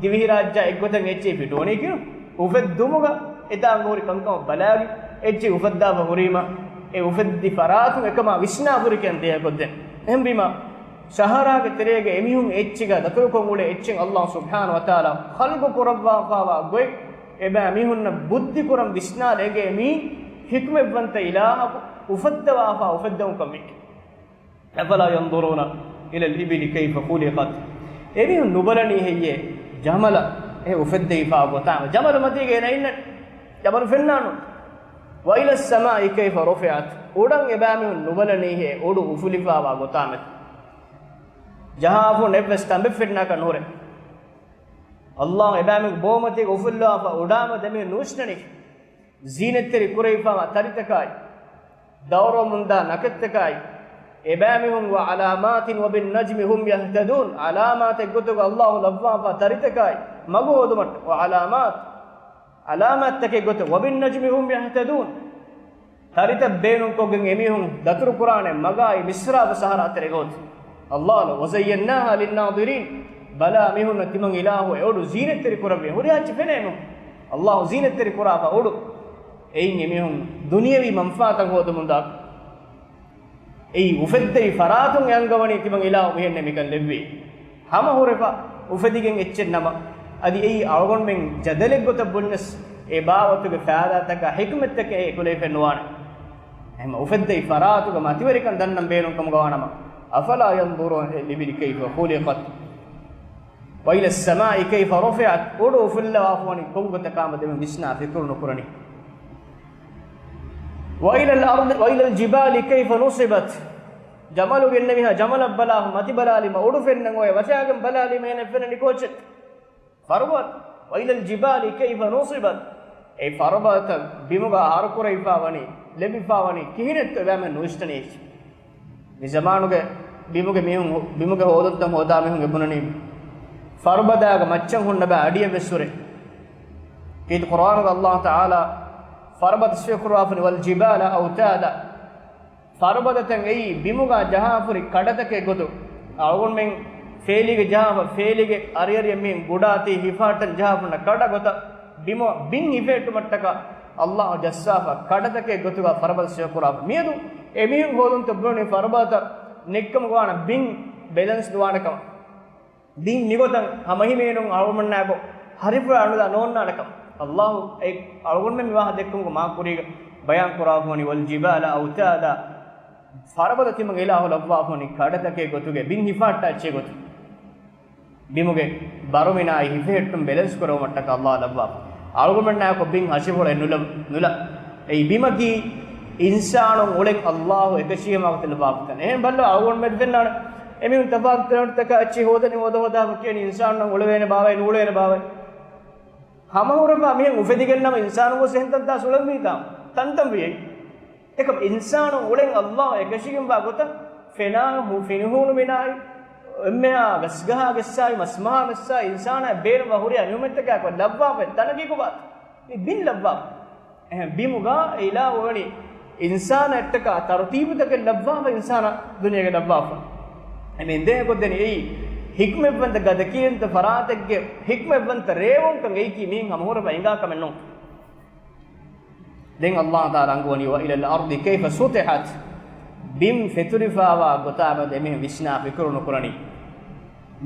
ދިވެހިރާއްޖާ އެއްގޮތަށް އެއްޗިހި ފިޓުވަނީކީ ނޫން. އުފެއްދުމުގަ އެތާނގަ ހުރި ކަންކަމަށް ބަލާގެން އެއްޗެއް އުފައްދާފަ ހުރީމަ، އެ އުފެއްދި ފަރާތުން އެކަމާ ވިސްނާ ފުރިކަން ދޭހަކޮށްދޭން. އެހެންވީމަ، ސަހަރާގެ ތެރޭގަ އެމީހުން އެއްޗިގަ ދަތުރުކޮށް އުޅޭ އެއްޗެއް އައްލާހު ސުބްޙާނަހު ވަތަޢާލާ ޚަލްޤު ކުރައްވާފާވާ ގޮތް، އެބައިމީހުންނަށް ބުއްދި ކުރަން ވިސްނާލަ އެނގޭ މީ ޙިކްމަތްވަންތަ އިލާހަކު އުފައްދަވާފާ އުފެއްދަވުން ކަމެއް. أفلا ينظرون إلى الإبل كيف خلقت. އެމީހުން ނުބަލަނީ ހެއްޔޭ؟ ޖަމަލަށް އެ އުފެއްދެވިފާ ގޮތާމެ. ޖަމަލު މަތީގަ އޭނަ އިންނަނީ. ޖަމަލު ފެންނާނު. وإلى السماء كيف رفعت. އުޑަށް އެބައިމީހުން ނުބަލަނީހޭ އުޑު އުފުލިފާވާ ގޮތާމެ. ޖަހާފުން އެއްވެސް ތަނބެއް ފެންނާކަށް ނުހުރޭ. އައްލާހު އެބައިމީހުން ބޯމަތީގަ އުފުއްލާފަ އުޑާމެދު އެމީހުން ނުވިސްނަނީ. ޒީނަތްތެރި ކުރެވިފާވާ ތަރިތަކާއި، ދައުރުވަމުންދާ ނަކެއްތަކާއި، އެބައިމީހުން وعلامات وبالنجم هم يهتدون، ޢަލާމާތެއްގޮތުގަ އައްލާހު ލައްވާފާ ތަރިތަކާއި، މަގު ހޯދުމަށްޓަކާ وعلامات، ޢަލާމާތްތަކެއްގޮތުގަ وبالنجم هم يهتدون. ތަރިތައް ބޭނުންކޮށްގެން އެމީހުން ދަތުރުކުރާނެ މަގާއި މިސްރާބު ސަހަރާ ތެރޭގަ ހޯދި. އައްލާހު وزيناها للناظرين. ބަލާ މީހުންނަށް ތިމަން އިލާހު އެ އުޑު ޒީނަތްތެރި ކުރައްވި. ހުރިހާ އެއްޗެއް ފެނޭ މީހުން. އައްލާހު ޒީނަތްތެރި ކުރާފަ އުޑު. އެއިން އެމީހުން ދުނިޔަވީ މަންފާތައް ހޯދަމުންދާ. އެއީ އުފެއްދެވި ފަރާތުން އެ އަންގަވަނީ ތިމަން އިލާހު މިހެންނޭ މިކަން ލެއްވީ. ހަމަ ހުރެފަ އުފެދިގެން އެއްޗެއް ނަމަ، އަދި އެއީ އަޅުގަނޑުމެން ޖަދަލެއްގޮތަށް ބުންޏަސް އެ ބާވަތުގެ ފާއިދާތަކާ ޙިކްމަތްތަކެއް އެކުލެވިފައެއް ނުވާނެ. އެހެންމަ އުފެއްދެވި ފަރާތުގަ މަތިވެރިކަން ދަންނަން ބޭނުން ކަމުގަ ވާނަމަ، أفلا ينظرون إلى الإبل كيف خلقت وإلى السماء كيف رفعت. އުޑު އުފުއްލަވާފަ ވަނީ ކޮން ގޮތަކަށް އެމީހުން ވިސްނާ ފިކުރު ނުކުރަނީ؟ وإلى الأرض، وإلى الجبال كيف نصبت. ޖަމަލުގެ އިންނަ މީހާ ޖަމަލަށް ބަލާފަ މަތި ބަލާލީމަ އުޑު ފެންނަން އޮވޭ، ވަށާގެން ބަލާލީމަ އޭނަ ފެންނަނީ ކޯޗެއް؟ ފަރުބަދަ. وإلى الجبال كيف نصبت. އެ ފަރުބަދަތައް ބިމުގަ ހަރުކުރައިފާ ވަނީ، ލެބިފާ ވަނީ ކިހިނެއްތޯ އެބައިމެން ނުވިސްނަނީ. މި ޒަމާނުގެ ބިމުގެ މީހުން، ބިމުގެ ހޯދުންތައް ހޯދާ މީހުން އެބުނަނީ ފަރުބަދާގަ މައްޗަށް ހުންނަ ބައި އަޑިއެއް ވެސް ހުރޭ. ކީރިތި ޤުރްއާނުގަ ﷲ ތަޢާލާ ފަރުބަދަ ސިފަކުރައްވާފަ ވަނީ والجبال أوتادا. ފަރުބަދަތައް އެއީ ބިމުގަ ޖަހާފަ ހުރި ކަޑަތަކެއް ގޮތު. އަޅުގަނޑުމެން ފޭލީގަ ޖަހާފަ، ފޭލީގެ އަރިއަރިއަށް މިހެން ގުޑާތީ ހިފަހައްޓަން ޖަހާފަ ހުންނަ ކަޑަ ގޮތަށް ބިމަށް ބިން ހިފެހެއްޓުމަށްޓަކާ ﷲ ޖައްސާފަ ކަޑަތަކެއް ގޮތުގަ ފަރުބަދަ ސިފަކުރާފަ. މިއަދު އެމީހުން ހޯދުންތައް ބުނަނީ ފަރުބަދަތައް ނެއްކަމުގަ ވާނަ ބިން ބެލެންސް ނުވާނެ ކަމަށް. ދީން މިގޮތަށް ހަމަހިމޭނުން އަޅުގަނޑުމެންނާއެކު ހަރިފުޅާ ނުލާ ނޯންނާނެކަމަށް. ﷲ އެ އަޅުގަނޑުމެން މި ވާހަކަ ދެއްކުމުގެ މާ ކުރީގަ ބަޔާން ކުރާފަ ވަނީ والجبال أوتادا. ފަރުބަދަ ތިމަން އިލާހު ލައްވާފަ ވަނީ ކަޑަތަކެއް ގޮތުގަ ބިން ހިފަހައްޓާ އެއްޗެއް ގޮތު. ބިމުގެ ބަރުމިނާއި ހިފެހެއްޓުން ބެލެންސް ކުރެވުމަށްޓަކާ ﷲ ލައްވާފަ. އަޅުގަނޑުމެންނާއެކު ބިން ހަށިފުޅެއް ނުލަ، ނުލަ. އެއީ ބިމަކީ އިންސާނުން އުޅެން ﷲ އެކަށީގެން ވާގޮތެއް ލައްވާފަ ތަނެއް. އެހެން ބައްލަ އަޅުގަނޑުމެން ދެންނާނެ އެމީހުން ތަފާތު ތަނަށްޓަކާ އެއްޗެއް ހޯދަނީ ހޯދަ ހޯދާ ކިޔަނީ އިންސާނުން އުޅެވޭނެ ބާވައި ނޫޅޭނެ ބާވައި. ހަމަހުރަފާ މިހެން އުފެދިގެންނަމަ އިންސާނުން ގޮސް އެހެން ތަންތާ ސުޅެންވީތާ ތަންތަން ވިޔައީ. އެކަމް އިންސާނުން އުޅެން ﷲ އެކަށީގެންވާ ގޮތަށް ފެނާ ހު-، ފިނިހޫނު މިނާއި، އެންމެހާ ގަސްގަހާ ގެއްސާއި މަސްމަހާ ނައްސާއި އިންސާނާ ބޭނުންވާ ހުރިހާ ނިޢުމަތްތަކާއެކު ލައްވާފައި ތަނަކީ ކޮބާތަ؟ މި ބިން ލައްވާފަ. އެހެން ބިމުގަ އިލާހު ވަނީ އިންސާނާއަށްޓަކާ ތަރުތީބުތަކެއް ލައްވާފަ އިންސާނާ ދުނިޔޭގަ ލައްވާފަ. އެމީހުން ދޭހަކޮށްދެނީ އެއީ ހިކްމަތްވަންތަ ގަދަކީރިންތަ ފަރާތެއްގެ ހިކްމަތްވަންތަ ރޭވުންކަން އެއީކީ މީހުން ހަމަހުރަފާ އިނގާ ކަމެއް ނޫން. ދެން ﷲ ތަޢާލާ އަންގަވަނީ وإلى الأرض كيف سطحت. ބިން ފެތުރިފާވާ ގޮތާ މެދު އެމީހުން ވިސްނާ ފިކުރު ނުކުރަނީ.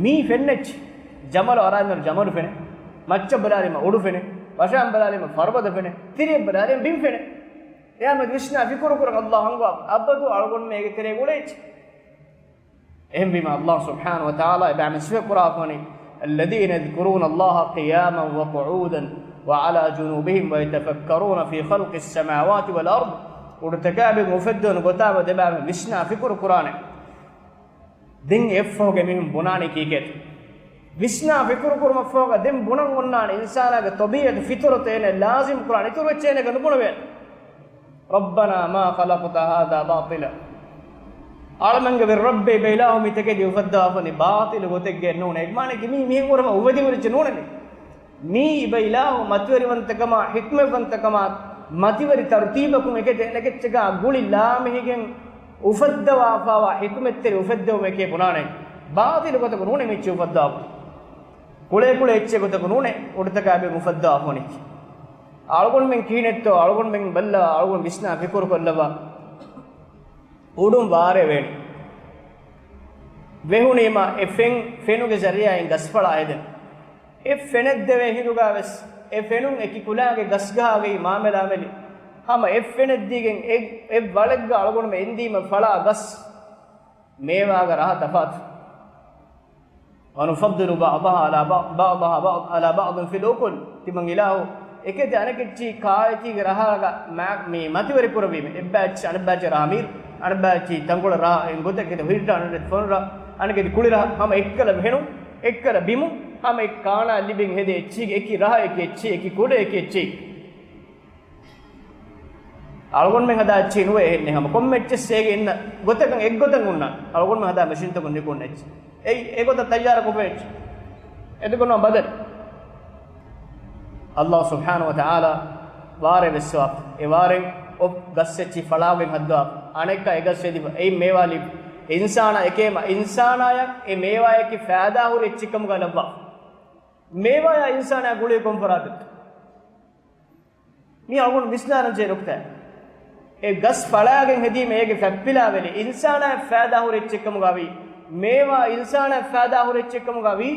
މީ ފެންނެއްޗި. ޖަމަލު އަރާނަރު ޖަމަލު ފެނެ. މައްޗަށް ބަލާލީމަ އުޑު ފެނެ. ވަށާން ބަލާލީމަ ފަރުބަދަ ފެނެ. ތިރިއަށް ބަލާލީމަ ބިން ފެނެ. އެއާ މެދު ވިސްނާ ފިކުރު ކުރަން ﷲ އަންގަވާ. އަބަދު އަޅުގަނޑުމެން އޭގެ ތެރޭގަ އުޅޭ އެއްޗެއް. އެހެންވީމަ ﷲ ސުބްޙާނަހޫ ވަތަޢާލާ އެބައިމީހުން ސިފަކުރާފަ ވަނީ الذين يذكرون الله قياما وقعودا وعلى جنوبهم ويتفكرون في خلق السماوات والأرض. އުޑުތަކާ ބިން އުފެއްދުނު ގޮތާ މެދު އެބައިމީހުން ވިސްނާ ފިކުރު ކުރާނެ. ދެން އެއަށްފަހުގަ އެމީހުން ބުނާނީ ކީކޭތަ؟ ވިސްނާ ފިކުރު ކުރުމަށްފަހުގަ ދެން ބުނަން އޮންނާނެ އިންސާނާގެ ޠަބީޢަތު، ފިޠުރަތު އޭނަ ލާޒިމް ކުރާނެ. އިތުރު އެއްޗެއް އޭނަގެ ނުބުނެވޭނެ. ربنا ما خلقت هذا باطلا. އަޅަމެންގެ ވެރި ރައްބޭ އިބަ އިލާހު މިތަކެތި އުފައްދަވާފަ ވަނީ ބާޠިލު ގޮތެއްގައެއް ނޫނޭ. އެގެ މާނައަކީ މީ މިހެން ކުރަމަ އުފެދި ހުރި އެއްޗެއް ނޫނޭ މީ. މީ އިބަ އިލާހު މަތިވެރިވަންތަކަމާ، ޙިކްމަތްވަންތަކަމާ، މަތިވެރި ތަރުތީބަކުން އެކެތި އެނެކެއްޗަކާ ގުޅި ލާމެހިގެން އުފައްދަވާފަވާ ޙިކުމަތްތެރި އުފެއްދެވުމެކޭ ބުނާނެ. ބާޠިލު ގޮތަކުން ނޫނޭ މިއެއްޗެއް އުފައްދަވާފަ. ކުޅޭ ކުޅޭ އެއްޗެއް ގޮތަކުން ނޫނޭ އުޑުތަކާ ބިން އުފައްދަވާފަ ވަނީ. އަޅުގަނޑުމެން ކިހިނެއްތޯ އަޅުގަނޑުމެން ބަލާ، އަޅުގަނޑު ވިސްނާ ފިކުރު ކޮށްލައްވާ. އުޑުން ވާރޭ ވޭނެ. ވެހުނީމަ އެ ފެން، ފެނުގެ ޒަރީޢާއިން ގަސްފަޅާ ހެދެން. އެ ފެނެއްދެވޭ ހިނދުގާ ވެސް އެ ފެނުން އެކި ކުލާގެ ގަސްގަހާގައި މާމެލާމެލި. ހަމަ އެ ފެނެއްދީގެން އެ، އެ ވަޅެއްގަ އަޅުގަނޑުމެން އެންދީމަ ފަޅާ ގަސް މޭވާގެ ރަހަ ތަފާތު. ونفضل بعضها على بعض، بعضها بعض، على بعض في الأكل. ތިމަން އިލާހު އެކެތި އަނެކެއްޗި ކާއެތީގެ ރަހައިގަ މާ-، މި މަތިވެރި ކުރެވީމެ. އެއްބައެއްޗި އަނެއްބައެއްޗި ރަހަ މީރު، އަނެއްބައެއްޗި ތަންކޮޅެއް ރަހަ އެން ގޮތަށް ކެތި ހުއިރަ، އަނެކެތި ފޮނުރަ، އަނެކެތި ކުޅިރަ، ހަމަ އެއްކަލަ ފެނުން، އެއްކަލަ ބިމުން، ހަމަ އެއް ކާނާ ލިބިން ހެދޭ އެއްޗީގެ އެކި ރަހަ އެކި އެއްޗި، އެކި ކުޑަ އެކި އެއްޗި. އަޅުގަނޑުމެން ހަދާ އެއްޗެއް ނުވޭ އެހެންނެއް ހަމަ. ކޮންމެ އެއްޗެއްސޭގެ އިންނަ ގޮތަކަށް އެއްގޮތަށް ހުންނަ. އަޅުގަނޑުމެން ހަދާ މެޝިންތަކުން ނިކުންނަ އެއްޗެއް. އެއީ އެގޮތަށް ތައްޔާރަކޮށްފަ އެއްޗެއް. އެދެކޮށް ނުވާ ބަދަލު. ﷲ ސުބްޙާނަހޫ ވަތަޢާލާ ވާރޭ ވެއްސަވާފަ. އެ ވާރެން އޮ ގަސް އެއްޗި ފަޅާގެން ހައްދަވާފަ. އަނެއްކާ އެ ގަސް އެދިފަ. އެއިން މޭވާ ލިބި. އިންސާނާ އެކޭމަ އިންސާނާޔަށް އެ މޭވާޔަކީ ފައިދާ ހުރި އެއްޗެއްކަމުގަ ލައްވާފަ. މޭވާޔާ އިންސާނާ ގުޅީ ކޮން ފަރާތެއްތަ؟ މީ އަޅުގަނޑު ވިސްނާލަންޖެހޭ ނުކުތާ. އެ ގަސް ފަޅާގެން ހެދީމަ އޭގެ ފަތްޕިލާވެލި އިންސާނާއަށް ފައިދާ ހުރި އެއްޗެއްކަމުގަވީ، މޭވާ އިންސާނާއަށް ފައިދާ ހުރި އެއްޗެއްކަމުގަވީ،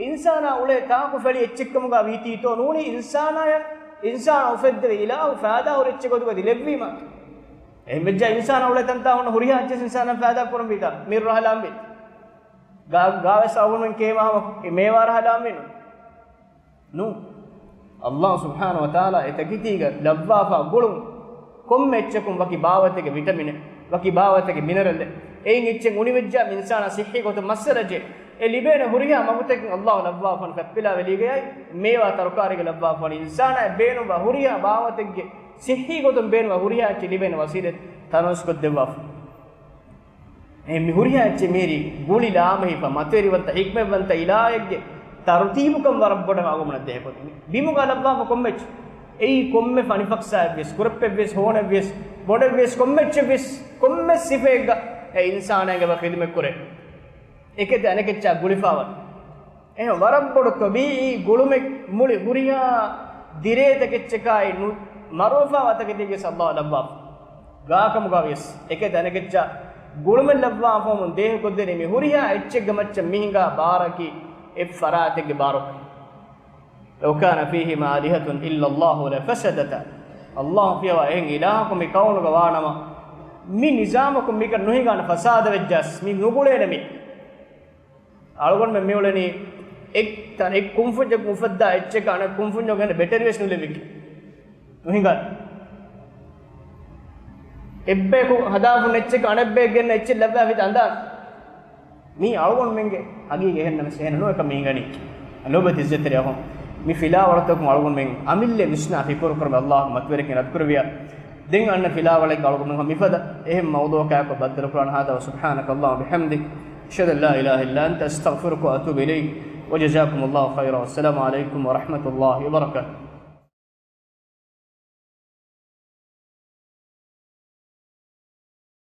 އިންސާނާ އުޅޭ ތާކު ފެޅި އެއްޗެއްކަމުގަ ވީތީތޯ ނޫނީ އިންސާނާޔަށް، އިންސާނާ އުފެއްދެވި އިލާހު ފައިދާ ހުރި އެއްޗެއް ގޮތުގަ ލެއްވީމަ. އެހެން ވެއްޖާ އިންސާނާ އުޅޭ ތަންތާ ހުންނަ ހުރިހާ އެއްޗެއް އިންސާނާ ފައިދާ ކުރަންވީތާ؟ މީރު ރަހަލާންވީ. ގާ، ގާވެސް އަޅުގަނޑުމެން ކޭމާ ހަމަ މޭވާ ރަހަލާންވީ ނޫން. ނޫން. އައްލާހު ސުބްޙާނަހު ވަތަޢާލާ އެ ތަކެތީގަ ލައްވާފާ ގުޅުން ކޮންމެ އެއްޗަކުން ވަކި ބާވަތެއްގެ ވިޓަމިނެއް، ވަކި ބާވަތެއްގެ މިނަރަލެއް. އެއިން އެއްޗެއް އުނިވެއްޖާ އިންސާނާ ސިއްހީ ގޮތުން މައްސަލަޖެ. އެ ލިބޭނެ ހުރިހާ މަގުތަކެއް އައްލާހު ލައްވާފާނެ ފެއްޕިލާވެލީގަޔާއި، މޭވާ ތަރުކާރީގަ ލައްވާފާނެ އިންސާނާ ބޭނުންވާ ހުރިހާ ބާވަތެއްގެ ސިއްހީ ގޮތުން ބޭނުންވާ ހުރިހާ އެއްޗެއް ލިބޭނެ ވަސީލަތް ތަނަވަސްކޮށްދެއްވާފަ. އެ މި ހުރިހާ އެއްޗެއް މިހިރީ ގުޅި ލާމެހިފަ، މަތިވެރިވަންތަ، ޙިކްމަތްވަންތަ އިލާހެއްގެ ތަރުތީބުކަން ވަރަށް ބޮޑަށް އަޅުގަނޑަށް ދޭހަކަމެއް. ބިމުގަ ލައްވާފަ ކޮންމެ އެއްޗެއް. އެއީ ކޮންމެ ފަނިފަކްސާއެއްވިޔަސް، ކުރައްޕެއްވިޔަސް، ހޯނެއްވިޔަސް، ބޮޑެއްވިޔަސް، ކޮންމެ އެއްޗެއްވިޔަސް، ކޮންމެ ސިފައެއްގަ އެ އިންސާނާގެ ވަ ޚިދުމަތް ކުރޭ. އެކެތި އަނެކެއްޗާ ގުޅިފާވަން. އެހެން ވަރަށް ބޮޑު ޠަބީޢީ ގުޅުމެއް މުޅި ހުރިހާ ދިރޭތަކެއްޗަކާއި ނު، މަރުވެފާވާ ތަކެތީގެ ސައްލާ ލައްވާފަ. ގާކަމުގަ ވިޔަސް އެކެތި އަނެކެއްޗާ ގުޅުމެއް ލައްވާފަވަމުން ދޭހަކޮށްދެނީ މި ހުރިހާ އެއްޗެއްގެ މައްޗަށް މި ހިނގާ ބާރަކީ އެއް ފަރާތެއްގެ ބާރު. لو كان فيهما آلهة إلا الله لفسدتا. އައްލާހު ފިޔަވާ އެހެން އިލާހަކު މި ކައުނުގަ ވާނަމަ، މި ނިޒާމަކުން މިކަން ނުހިނގާނެ، ފަސާދަ ވެއްޖާސް މި ނުގުޅޭނެ މި. އަޅުގަނޑުމެން މިއުޅެނީ އެއް ތަން، އެއް ކުންފުންޏަކުން އުފައްދާ އެއްޗަކަށް އަނެއް ކުންފުންޏަކު ގެންނަ ބެޓެރިވެސް ނުލިބިގެން. ނުހިނގާ. އެއްބަޔަކު ހަދާފަ އެއްޗަކަށް އަނެއްބަޔަކު ގެންނަ އެއްޗެއް ލައްވާފަ އަނދާން. މީ އަޅުގަނޑުމެންގެ ހަގީގަތް އެހެންނަމަސް އެހެން ނުވެ ކަމެއް ހިނގަނީ. ލޯބިވެތި އިއްޒަތްތެރި އަޚުން، މި ފިލާވަޅުތަކުން އަޅުގަނޑުމެން އަމިއްލަ ވިސްނާ ފިކުރު ކުރުމަށް އައްލާހު މަތިވެރިކަން ރަދުކުރެއްވިޔާ. ދެން އަންނަ ފިލާވަޅެއްގަ އަޅުގަނޑުމެން މިފަދަ އެހެން މައުޟޫޢަކާއެކު ބައްދަލުކުރާނަ. هذا وسبحانك اللهم وبحمدك، أشهد أن لا إله إلا أنت، أستغفرك وأتوب إليك، وجزاكم الله خيرا، والسلام عليكم ورحمة الله وبركاته.